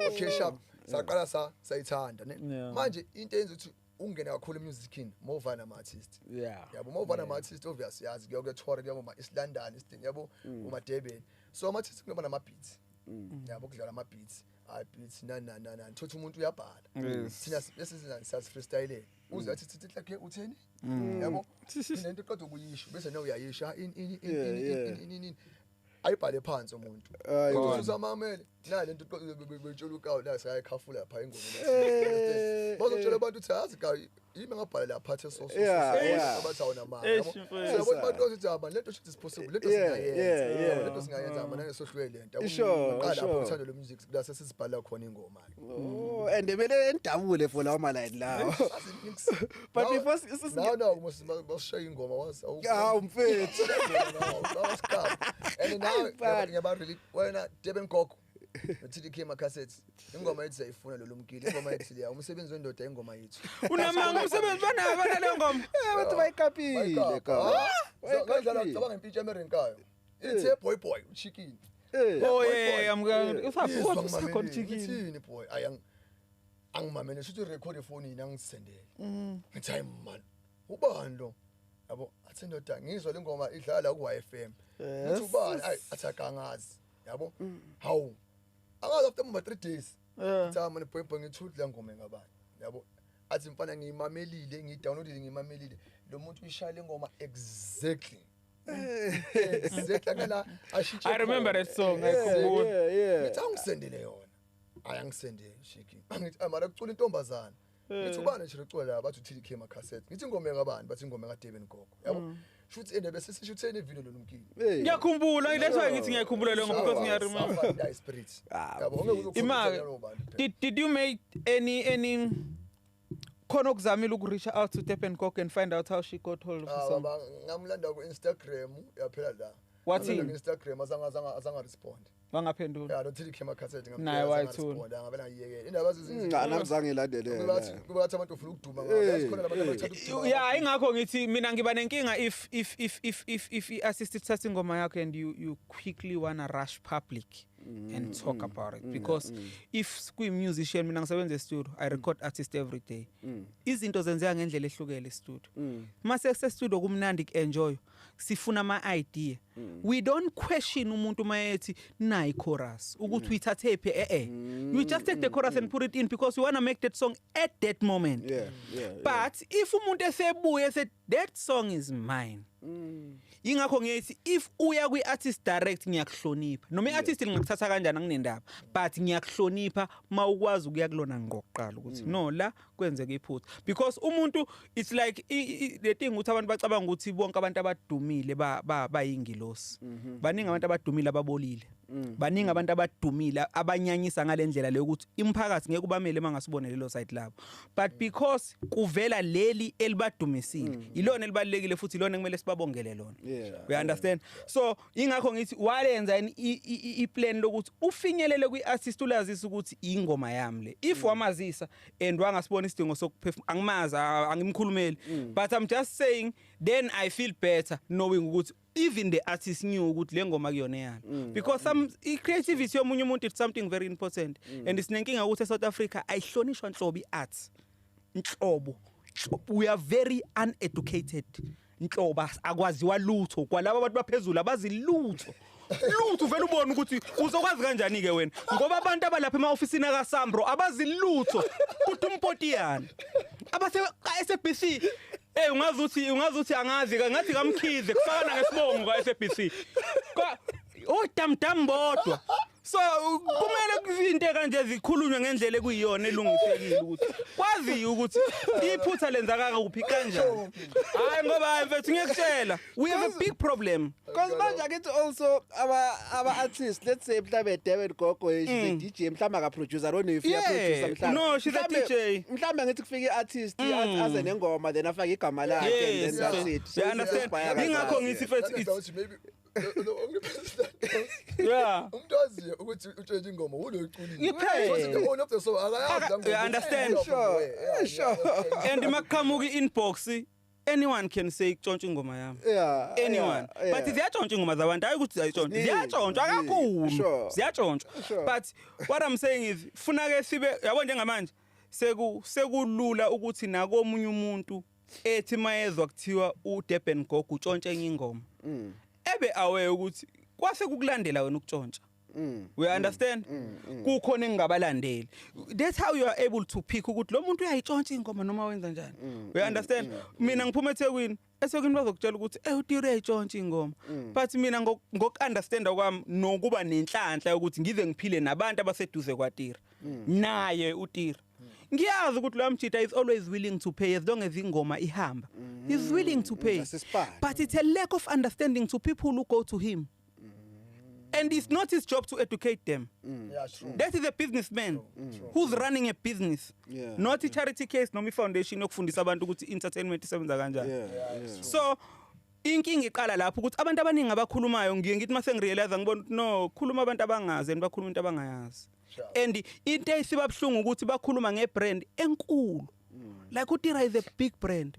Okay sharp. Saqala sayithanda ne. Manje into eyenza ukuthi ungena kakhulu emusicini mawuvana ama artist. Yeah. Yabo mawuvana ama artist obviously yazi kuya tour kuyabo ma East London isithini yabo uma Durban. So ama artist kunoba nama beats. Yabo kudlala ama beats. Ay beats na thothi umuntu uyabhala. Thina bese siyazi freestyle. Uze athi thithi like utheni? Yabo lento qeda ukuyisho bese nawe uyayisha in in ayibhale phansi umuntu. Usamamele na lento betshela ukawu la sayikhafula lapha ingoma. Bazotshela abantu ukuthi yazi ka yimi ngabhala la phathe so abathi awuna mali. Yabo abantu bathi haba lento shit is possible lento singayenza. Lento singayenza mana ngesohlwe lento. Qala lapho uthando lo music la sesizibhala khona ingoma. Oh, and mele endabule for lawo maline lawo. But before no basishaya ingoma was awu mfethu. And now ngiyaba really wena Durban Gogo TDK Macassettes ingoma yethu sayifuna lo lumkile ingoma yethu leya umsebenzi wendoda ingoma yethu. Unamanga umsebenzi banayo banale ngoma. Bathi bayikapile ka. Ngidlala ngicabanga impintshi eMarinkayo. Ithe boy boy uchicken. Oh yeah, I'm going. Usakhona chicken. Ithini boy ayang angimamele shuthi record efonini angisendele. Ngithi hayi man ubani lo? Yabo athi ndoda ngizwa le ngoma idlala ku YFM. Ngithi ubani ayi athi akangazi. Yabo hawu angazi after uma 3 days. Ngithi manje boy boy ngithuthi la ngoma ngabani. Yabo athi mfana ngiyimamelile ngiyidownloadile ngiyimamelile lo muntu uyishaya le ngoma exactly. Exactly la ashintshe. I remember that song ayikhumbula. Ngithi angisendele yona. Ayangisendele shiki. Angithi mara kucula intombazana. Ngithi ubani nje ucula la bathi TDK Macassettes. Ngithi ingoma ngabani bathi ingoma kaDurban Gogo. Yabo. Shuthi ende bese sishutheni ivideo noLumkile. Hey. Ngiyakhumbula, that's why ngithi ngiyakhumbula leyo ngoba because ngiyaremember. Safa spirit. Ah, Yabo ngeke Ima uzokhona bantu. did you make any khona okuzamile ukureach out to Durban Gogo and find out how she got hold of the Ah song? baba ngamlanda ku Instagram yaphela la. Wathini? Ngamlanda ku Instagram azange respond. Wangaphendula. Yeah, no Tili Khema cassette Naye wayithula. respond ngavela ngiyekela. Indaba zizinto. Cha, nami zange ngilandelele. Kuba bathi abantu ufuna ukuduma ngabo. Yazi khona labantu abathanda ukuduma. Yeah, ingakho ngithi mina ngiba nenkinga if i-assist ithatha ingoma yakho and you quickly wanna rush public and talk about it, because if kuyi-musician, mina ngisebenza e-studio, I record artist every day. Izinto zenzeka ngendlela ehlukele e-studio. Mase kuse-studio kumnandi, ku-enjoy, sifuna ama-idea. We don't question umuntu uma ethi nayi chorus ukuthi uyithathe phi. You just take the chorus and put it in because you want to make that song at that moment. But if umuntu esebuye esethi that song is mine, ingakho ngiyethi if uya kwi-artist direct, ngiyakuhlonipha, noma i-artist ngingakuthatha kanjani anginendaba, but ngiyakuhlonipha uma ukwazi ukuya kulona ngokuqala ukuthi no, la kwenzeka iphutha, because umuntu, it's like the thing ukuthi abantu bacabanga ukuthi bonke abantu abadumile bayingilosi. Baningi abantu abadumile ababolile, baningi abantu abadumile abanyanyisa ngale ndlela leyo ukuthi imphakathi ngeke ubamele mangasibone lelo side labo, but because kuvela leli elibadumisile, ilona elibalekile futhi ilona ekumele sibabongele lona. We understand? So ingakho ngithi walenza yini i-plan lokuthi ufinyelele kwi-artist, ulazisa ukuthi ingoma yami le? If wamazisa and wangasibona isidingo sokuphefumula, angimazi, angimkhulumeli, but I'm just saying then I feel better knowing ukuthi even the artist knew ukuthi le ngoma kuyona yami, because some i-creativity yomunye umuntu, it's something very important, and sinenkinga ukuthi eSouth Africa ayihlonishwa nhlobo i-arts, nhlobo. We are very uneducated, nhlobo akwaziwa lutho kwalabo abantu baphezulu, abazi lutho lutho. Vele ubone ukuthi uzokwazi kanjani ke wena, ngoba abantu abalapha ema-ofisini akaSAMRO abazi lutho, kuthi umpotiyana abase SABC. Ungazi uthi angazi ngathi kaMkhize kufana ngesibongo ka SABC ka oh dam dam bodwa. So kumele izinto kanje zikhulunywe ngendlela ekuyiyona elungisekile, ukuthi kwaziyo ukuthi iphutha lenzakala kuphi, kanjani. Hayi, ngoba hayi mfethu, ngiyakutshela, we have a big problem. Because manje akithi also aba artists, let's say mhlambe Durban Gogo, she's a DJ, mhlambe aka producer, I don't know if you producer mhlambe. No, she's a DJ. Mhlambe ngithi kufika i-artist aze nengoma, then afake igama lakhe and then that's it. You understand? Ingakho ngithi mfethu That it's is maybe the only person that knows. Umuntu waziyo ukuthi utshontshe ingoma ulo iculile. Ngiphela. Because the owner of the song akayazi. You understand? Sure. And maqhamuka i-inbox, anyone can say tshontsha ingoma yami. Anyone. But ziyatshontsha ingoma zabantu, hayi ukuthi ziyatshontsha. Ziningi, Ziyatshontshwa ziningi. kakhulu. Ziyatshontshwa. But what I'm saying is funa ke sibe yabo njengamanje sekulula ukuthi nakomunye umuntu ethi mayezwa kuthiwa uDurban Gogo utshontshe enye ingoma, ebe aware ukuthi kwase kukulandela wena ukutshontsha. We understand? Kukhona engingabalandeli. That's how you are able to pick ukuthi lo muntu uyayitshontsha ingoma noma wenza njani. We understand? Mina ngiphuma eThekwini, eThekwini bazokutshela ukuthi uTira uyayitshontsha ingoma, but mina ngoku-understanda kwami nokuba nenhlanhla yokuthi ngize ngiphile nabantu abaseduze kwaTira, naye uTira, ngiyazi ukuthi lo mjita is always willing to pay as long as ingoma ihamba. He's willing to pay. Asesipani. But it's a lack of understanding to people who go to him, and it's not his job to educate them. Yeah, true. That is a businessman who's running a business, not a charity case noma i-foundation yokufundisa abantu ukuthi entertainment isebenza kanjani. So inkinga iqala lapho ukuthi abantu abaningi abakhulumayo, ngiye ngithi mase ngirealize, ngibona ukuthi no, khuluma abantu abangazi and bakhuluma into abangayazi. And into esiba buhlungu ukuthi bakhuluma ngebrand enkulu, like uTira is a big brand.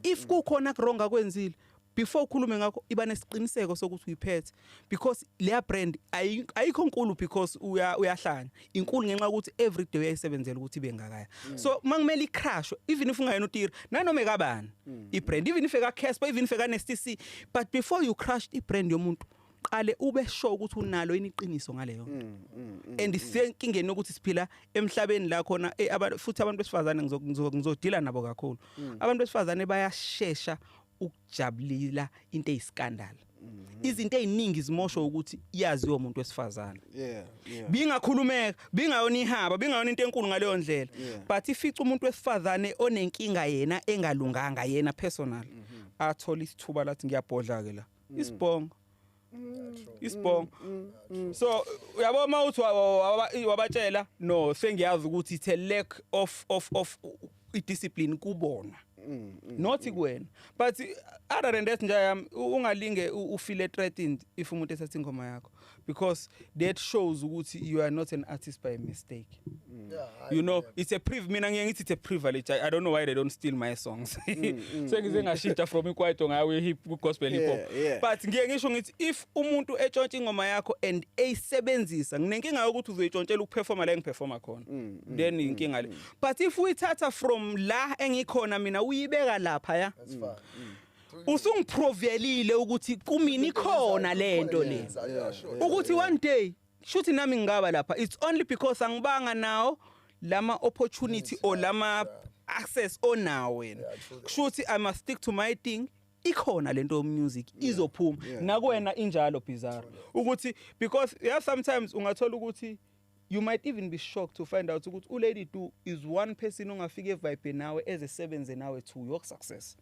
If kukhona wrong akwenzile, before ukhulume ngakho, iba nesiqiniseko sokuthi uyiphethe, because leya brand ayikho nkulu because uyahlanya, inkulu ngenxa yokuthi every day uyayisebenzela ukuthi ibe ngakaya. So mangimele icrash, even if ungayena uTira nanoma ekabani ibrand, even if eka Casper, even if eka Nasty C, but before you crash ibrand yomuntu, qale ube sure ukuthi unalo yini iqiniso ngaleyo nto. And isenkingeni yokuthi siphila emhlabeni la khona abantu, futhi abantu besifazane, ngizodila nabo kakhulu, abantu besifazane bayashesha ukujabulila into eyiscandal. Izinto eziningi zimoshwa ukuthi yaziwe umuntu wesifazane. Yeah. Bingakhulumeka, bingayona ihaba, bingayona into enkulu ngaleyo ndlela. But ifica umuntu wesifazane onenkinga yena engalunganga yena personal. Athola isithuba lathi ngiyabhodla ke la. Isibhongo. Isibhongo. So uyabo mawuthi wabatshela, no, sengiyazi ukuthi it's a lack of discipline kubona. Not kuwena. But other than that nje yami, ungalinge ufeel threatened if umuntu ethatha ingoma yakho, because that shows ukuthi you are not an artist by mistake. It's a priv mina ngiye ngithi it's a privilege. I don't know why they don't steal my songs. Sengize ngashintsha from ikwaito ngawe hip gospel hip hop. But ngiye ngisho ngithi if umuntu etshontsha ingoma yakho and eyisebenzisa, nginenkinga yokuthi uzoyitshontshela ukuperforma la engiperforma khona. Then inkinga le. But if uyithatha from la engikhona mina uyibeka lapha ya. That's fine. Usungiprovelile ukuthi kumina ikhona lento le. Yeah, sure. Ukuthi one day shuthi nami ngingaba lapha, it's only because angibanga nawo lama opportunity or lama access onawo wena. Yeah, true that. Kushuthi I must stick to my thing. Ikhona lento music izophuma nakuwena injalo bizarre ukuthi because yeah, sometimes ungathola ukuthi you might even be shocked to find out ukuthi uLady Du is one person ongafika evibe nawe ezesebenze nawe to your success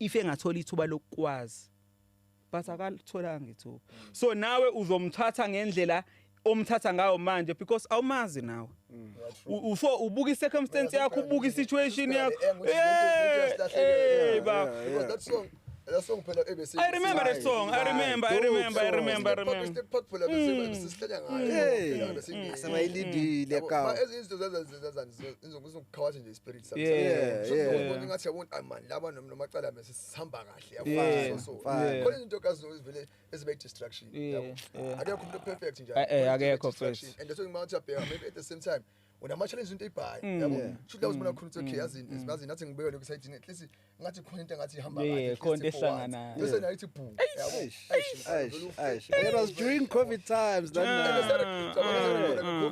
if engathola ithuba lokwazi, but akalitholanga ithuba. So nawe uzomthatha ngendlela omthatha ngayo manje because awumazi nawe. Ufo ubuka i-circumstance yakho, ubuka i-situation yakho. Eh, ba. Because that song phela ebese I remember that song. I remember, I remember, I remember, I remember. Part phela bese sihlanya ngayo bese. Asebayilindile ka. Ezinye izinto zazani izokukhawathi nje spirit Yeah, sometimes. yeah. Ngathi yabona, ah man, laba nomacala bese sihamba kahle, yabo, so Fine. khona izinto kazi zivele ezibe distraction, yabo. Akekho umuntu perfect nje. Akekho Distraction. first. And that's why ngimathi uyabheka, maybe at the same time unama-challenge, into ebhayi, yabo, shuthi la uzibona khona ukuthi okay, yazini, yazi nathi ngibeke lokhu esayidini, at least ngathi khona into engathi ihamba kahle, at least Khona into for once. ehlanganayo. Bese nayo ithi boom, yabo. Eish, eish, eish. It was during COVID times that.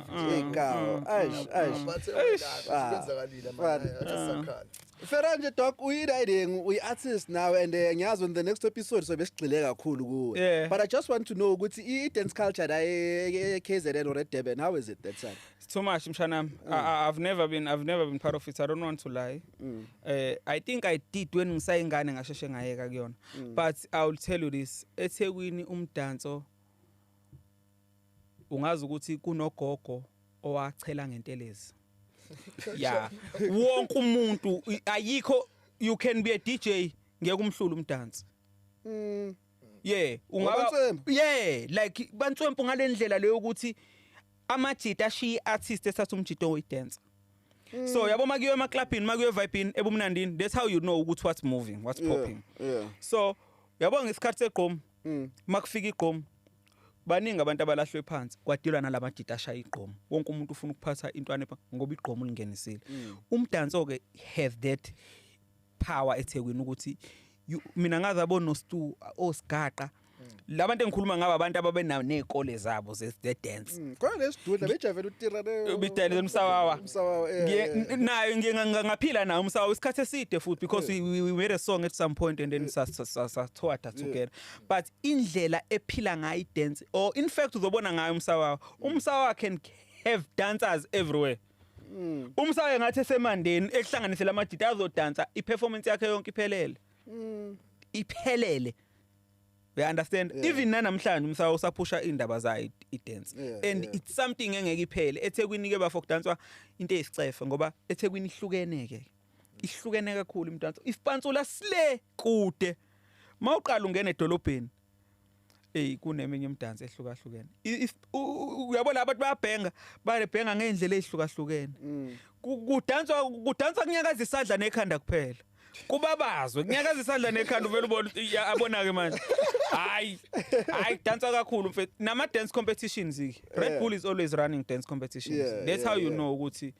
Hey, cow. Eish, eish. Kwenzakalile Fun. manje asakhala. Feranje dog, uyi-riding, uyi-artist now and ngiyazi on the next episode so besigxile kakhulu kuwe. But I just want to know ukuthi i-dance culture la e-KZN or e-Durban, how is it that side? It's too much, mshanam. I've never been part of it. I don't want to lie. I think I did when ngisayingane, ngasheshe ngayeka kuyona. But I will tell you this, eThekwini umdanso ungazi ukuthi kunogogo owachela ngentelezi. Yeah. Wonke umuntu ayikho, you can be a DJ, ngeke umhlule umdansi. Yeah, ungaba Wabantswempu? Yeah, like bantswempu ngalendlela leyo ukuthi amajita ashiya artist esathu umjito oyidancer. So yabo makuyo emaklabhini, makuyo vibing ebumnandini, that's how you know ukuthi what's moving, what's popping. So yabo ngesikhathi segqom, makufika igqom, baningi abantu abalahlwe phansi kwadilwa nalamajita ashaya igqom. Wonke umuntu ufuna ukuphatha intwana ngoba igqom lingenisile. Umdanso ke have that power eThekwini ukuthi mina ngaze abona noStu osigaqa labantu engikhuluma ngabo, abantu ababenayo nezikole zabo ze dance. Khona lesidudla bejavela utira le. Bidayile umsawawa. Umsawawa, yeah. Nayo ngiye ngaphila nayo umsawawa isikhathi eside futhi because we made a song at some point and then sa together, but indlela ephila ngayo i-dance, or in fact uzobona ngayo umsawawa, umsawawa can have dancers everywhere. Umsawawa ngathi esemandeni ehlanganise lamajita azodansa, i-performance yakhe yonke iphelele, iphelele, we understand? Even nanamhlanje umsawawa usaphusha indaba zayo i-dance and it's something engeke iphele eThekwini ke bafo. Kudanswa into eyisicefe ngoba eThekwini ihlukene ke, ihlukene kakhulu imdanso. Isipansula sile kude, mawuqala ungena edolobheni, hey, kuneminye imidanso ehlukahlukene. Uyabona abantu bayabhenga, bayabhenga ngendlela ezihlukahlukene. Kudanswa kunyakaza isandla nekhanda kuphela, kubabazwe kunyakaza isandla nekhanda, uvela ubona ukuthi abona ke manje, hayi hayi, kudanswa kakhulu mfethu. Nama dance competitions ke, Red Bull is always running dance competitions. That's how you know ukuthi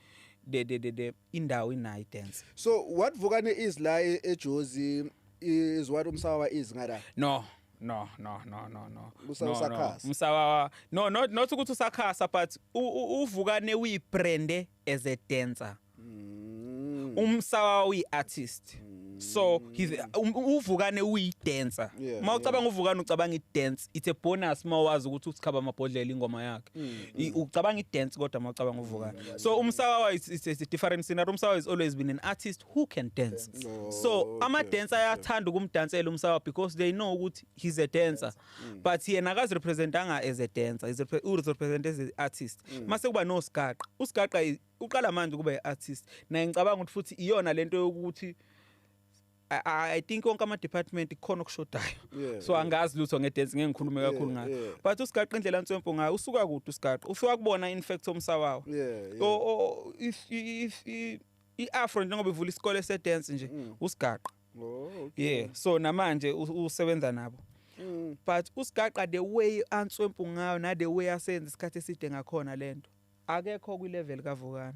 the indawo inayo dance. So what Vukane is la eJozi is what umsawawa is ngala. No. No. Usakhasa. Umsawawa, no, not ukuthi usakhasa, but uvukane uyibrande as a dancer. Umsawawa uyi-artist. So he's uVukane uyi-dancer. Mawucabanga uVukane ucabanga i-dance. It's a bonus mawazi ukuthi usikhaba amabhodlela ingoma yakhe. Ucabanga i-dance kodwa mawucabanga uVukane. So uMsawawa is a different scenario. UMsawawa has always been an artist who can dance. So ama-dancer ayathanda ukumdansela uMsawawa because they know ukuthi he's a dancer. But yena akazirepresentanga as a dancer. He's represent as an artist. Mase kuba noSigaqa. USigaqa uqala manje ukuba i-artist. Naye ngicabanga ukuthi futhi iyona lento yokuthi I think wonke ama-department kukhona okushodayo. So angazi lutho nge-dance, ngeke ngikhulume kakhulu ngayo. But uSigaqa indlela answempo ngayo usuka kude uSigaqa. Ufika kubona in fact uMsawawa. I-Afro njengoba ivula isikole se-dance nje uSigaqa. Yeah, so namanje usebenza nabo. But uSigaqa the way answempu ngayo na the way asenza isikhathi eside ngakhona lento. Akekho kwi-level kaVukane.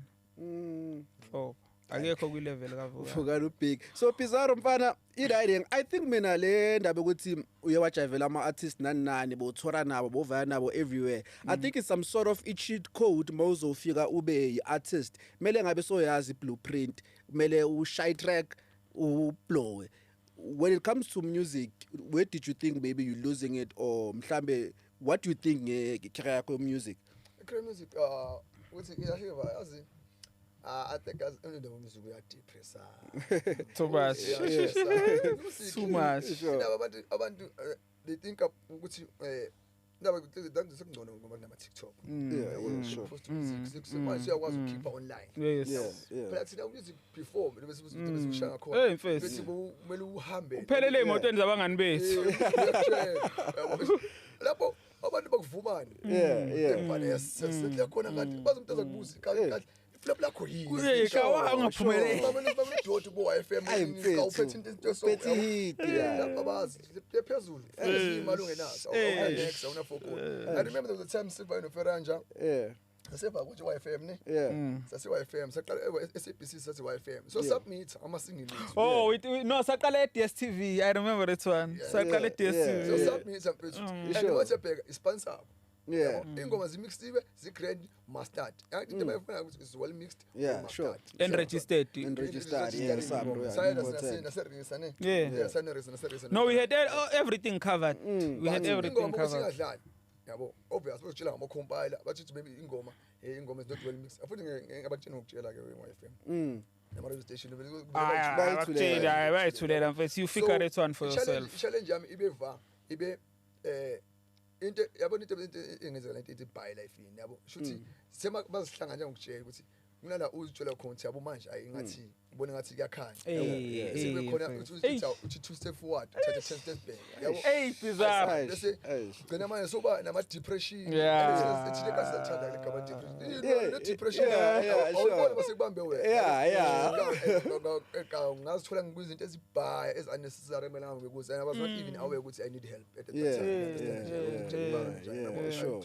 Oh, akekho kwi-level kaVukane. Vukane ubig. So Bizzar mfana i-riding I think mina le ndaba ukuthi uye wajayivela ama-artist nani nani bothora nabo bovaya nabo everywhere. I think it's some sort of i-cheat code mawuzofika ube i-artist. Kumele ngabe soyazi i-blueprint, kumele ushaye track ublowe. When it comes to music, where did you think maybe you're losing it, or mhlambe what do you think nge-career yakho music? Career music uthi yazi I think as only the music we are depressed. Too much. Too much. Abantu they think ukuthi ndaba sekungcono ngoba kunama TikTok. Yeah, sure. Post music manje siyakwazi ukukhipha online. Yes. Phela thina music before bese sishaya khona. Bese kumele uhambe. Uphelele emotweni zabangani bethu. Lapho abantu bakuvumani. Yeah. Mfana yes, khona ngathi bazomuntu azakubuza kahle. Flop lakho yini? Kuye ungaphumeleli. Baba idoti ku YFM awuphethe into so. Uphethe hit. Lapha bazi phezulu. Imali ungenazo. Awunex awuna focus. I remember there was a time Silva noFeranja. Yeah. Saseva ukuthi YFM ne? Yeah. Sase YFM saqala SABC sathi YFM. So submit ama single leads. Oh, no saqala e DStv. I remember that one. Saqala e DStv. So submit mfethu. And what's big sponsor. Yeah. Ingoma zimixed zigrand mastered. Into bayifuna ukuthi is well mixed. Yeah, sure. And registered. And registered. Yeah, yeah. No, we had everything covered. We had everything covered. Yabo, obvious bazotshela ngama compiler bathi maybe ingoma ingoma is not well mixed. Futhi ngabatshela ngokutshela ke we-FM. Nama radio station bayithulela bayithulela mfethu you figure that one for yourself. Challenge yami ibe va ibe into yabona into engenzeka lento ithi buy life yini yabo shuthi sema bazihlangana ngokutshela ukuthi kunala uzitshela khona ukuthi yabo manje ayi ngathi ubona ngathi kuyakhanya yabo khona uthi two step forward uthathe 10 steps back yabo hey Bizzar bese gcina manje soba nama depression ethile kahle sathanda le gama depression le depression awubona bese kubambe wena yeah ngazithola ngikuzinto ezibhaya ez unnecessary mina ngikuze and I was not even aware ukuthi I need help at that time. Yeah, sure.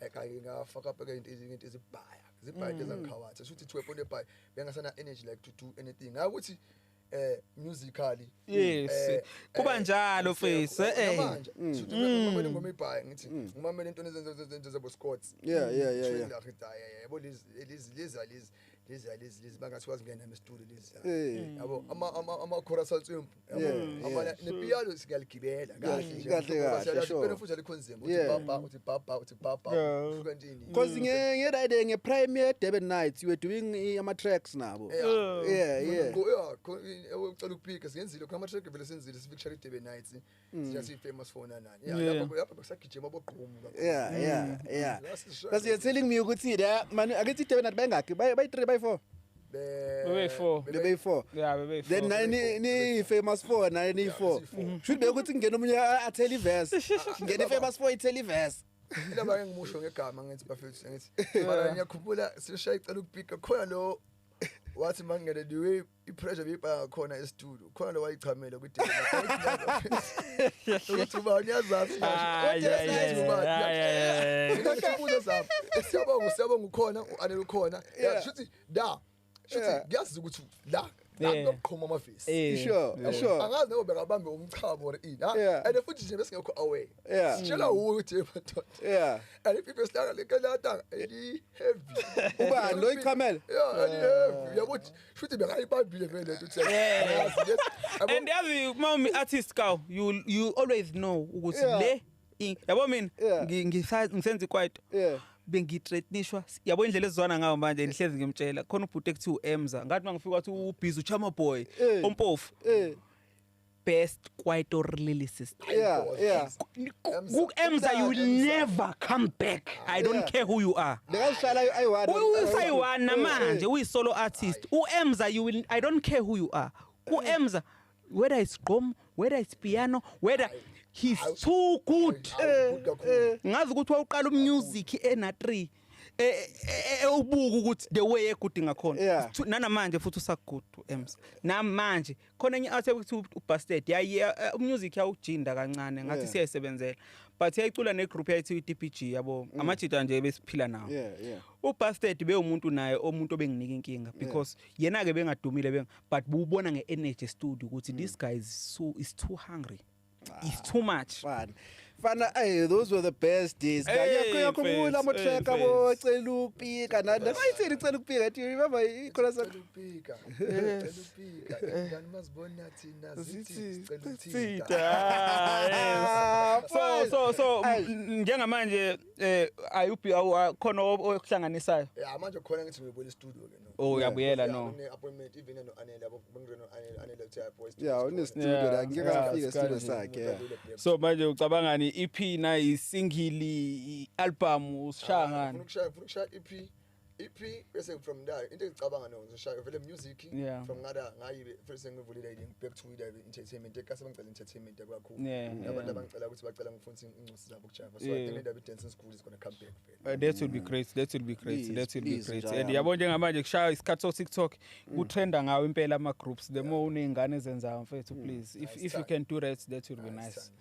Ngafaka up into ezibhaya zibhaya ezakhawatha shuthi to a point ebhaya bengasana energy like to do anything ngakuthi musically yes kuba njalo face manje shuthi ngimamela ingoma ebhaya ngithi ngimamela into ezenza zabo Scots yeah yabo lezi lezi bangathi wazi ngena e-studio lezi yabo ama chorus answempu yabo ama nepiano siyaligibela kahle kahle sure futhi alikho nzima uthi baba uthi baba uthi baba usuka ntini because nge ride nge Premier Durban Nights you were doing ama tracks nabo yeah ucela ukupika siyenzile khona ama track vele senzile sifeature Durban Nights siya famous for nani lapho lapho kusagijima abogqumu yeah because you're telling me ukuthi la man akithi Durban Night bayingakhi bay 3 bay 4 Bebe4. Bebe4. Yeah, bebe4. Then ni famous 4 nani ni 4. Should be ukuthi ngene omunye athele iverse. Ngene famous 4 ithele iverse. Indaba ngimusho ngegama ngithi bafethu ngithi mara ngiyakhumbula sishaya icela ukupika khona lo wathi mangene the way i-pressure beyibhaka khona e-studio khona lo wayichamela kwi-Durban ukuthi ubani uyazazi manje siyabonga ukhona u-Anele ukhona shuthi da shuthi kuyazi ukuthi la Nakuqhuma amavesi. Sure, sure. Angazi noma bekabambe umchamo or ini. And futhi nje besingekho away. Sitshela uwe ukuthi madoda. Yeah. And if ibesilanga lekalata eli heavy. Ubani Ubani lo ichamele? Yeah, yabo shuthi bengayibambile vele lento uthi yazi. And yazi uma artist kaw you always know ukuthi le yabo mina ngisenza ikwaito. Bengithreatenishwa yabo indlela ezizwana ngayo manje ngihlezi ngimtshela khona ubhuti ekuthiwa uEmza ngathi mangifika wathi ubhizi uchama boy ompofu best kwaito lyricist. Yeah. Emza, you will never come back. I don't care who you are. Bekashaya ayi-one. Uyi-one namanje uyi solo artist. uEmza, you will, I don't care who you are. uEmza, whether it's gqom, whether it's piano, whether he's too good. Ngazi ukuthi wawuqala umusic ena 3 ubuka ukuthi the way egood ngakhona nanamanje futhi usagood Ems namanje khona enye out ukuthi ubusted yayi umusic yawujinda kancane ngathi siyayisebenzela but yayicula negroup yayithi iDPG yabo amajita nje besiphila nawo. Ubusted bewumuntu naye omuntu obenginika inkinga because yena ke bengadumile but buubona ngeEnergy studio ukuthi this guy is too hungry. It's too much. Fana, hey, those were the best days. Ngiyakhumbula ama-track abo cela ukupika nani. Bayithini cela ukupika? Do you remember ikhona sa ukupika? Cela ukupika. Ngani mazibona thina zithi cela ukuthinta. So njengamanje ayuphi khona okuhlanganisayo? Yeah, manje khona ngithi ngiyobuyela e-studio ke no. Oh, uyabuyela no. Ngine appointment even no Anele yabo bengireno Anele uthi boys. Yeah, une studio la ngike ngafika e-studio sakhe. So manje ucabanga EP na isingle album usishaya ngani? Ufuna ukushaya EP bese from there into engicabanga no ngizoshaya vele music from ngada ngayibe first ngivulile back to the entertainment ekase bangicela entertainment kakhulu abantu abangicela ukuthi bacela ngifundise incosi zabo kujava, so I think that dancing school is going to come back vele. That will be great, that will be great, that will be great. And yabo njengamanje kushaya isikhathi so TikTok kutrenda ngawo impela ama groups, the more unezingane ezenzayo mfethu, please if you can do that, that will be nice.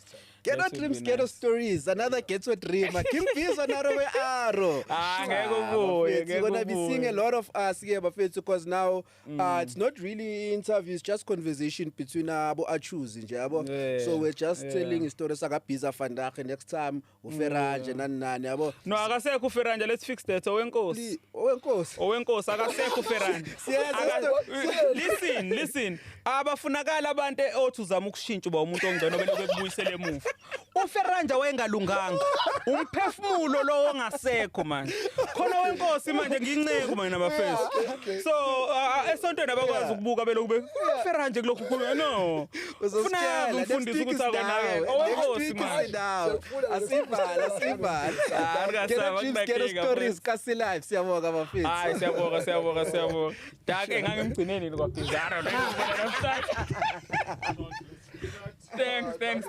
Ghetto Dreams, Ghetto Stories, another ghetto dream. King Bizo Narowe Aro. We're gonna be seeing a lot of us here, because now it's not really interviews, just conversation between abo achoose nje yabo. So we're just telling stories sakaBhiza vandag, next time uFeranje nani nani yabo. No, akasekho uFeranje, let's fix that. Owenkosi. Owenkosi. Owenkosi akasekho uFeranje. Listen. Abafunakala abantu othi uzama ukushintsha uba umuntu ongcono belokhu ekubuyisele emuva. uFeranja wayengalunganga. Umphefumulo lo ongasekho manje. Khona wenkosi manje nginceke mina bafethu. So esontweni abakwazi ukubuka belokhu be uFeranja kulokhu khuluma no. Ufuna umfundisi ukuthi akonakele. Owenkosi manje. Asivala. Ghetto Dreams, Ghetto Stories kasi live siyabonga bafethu. Hayi siyabonga. Dake ngangimgcineni kwaBhizaro. Thanks.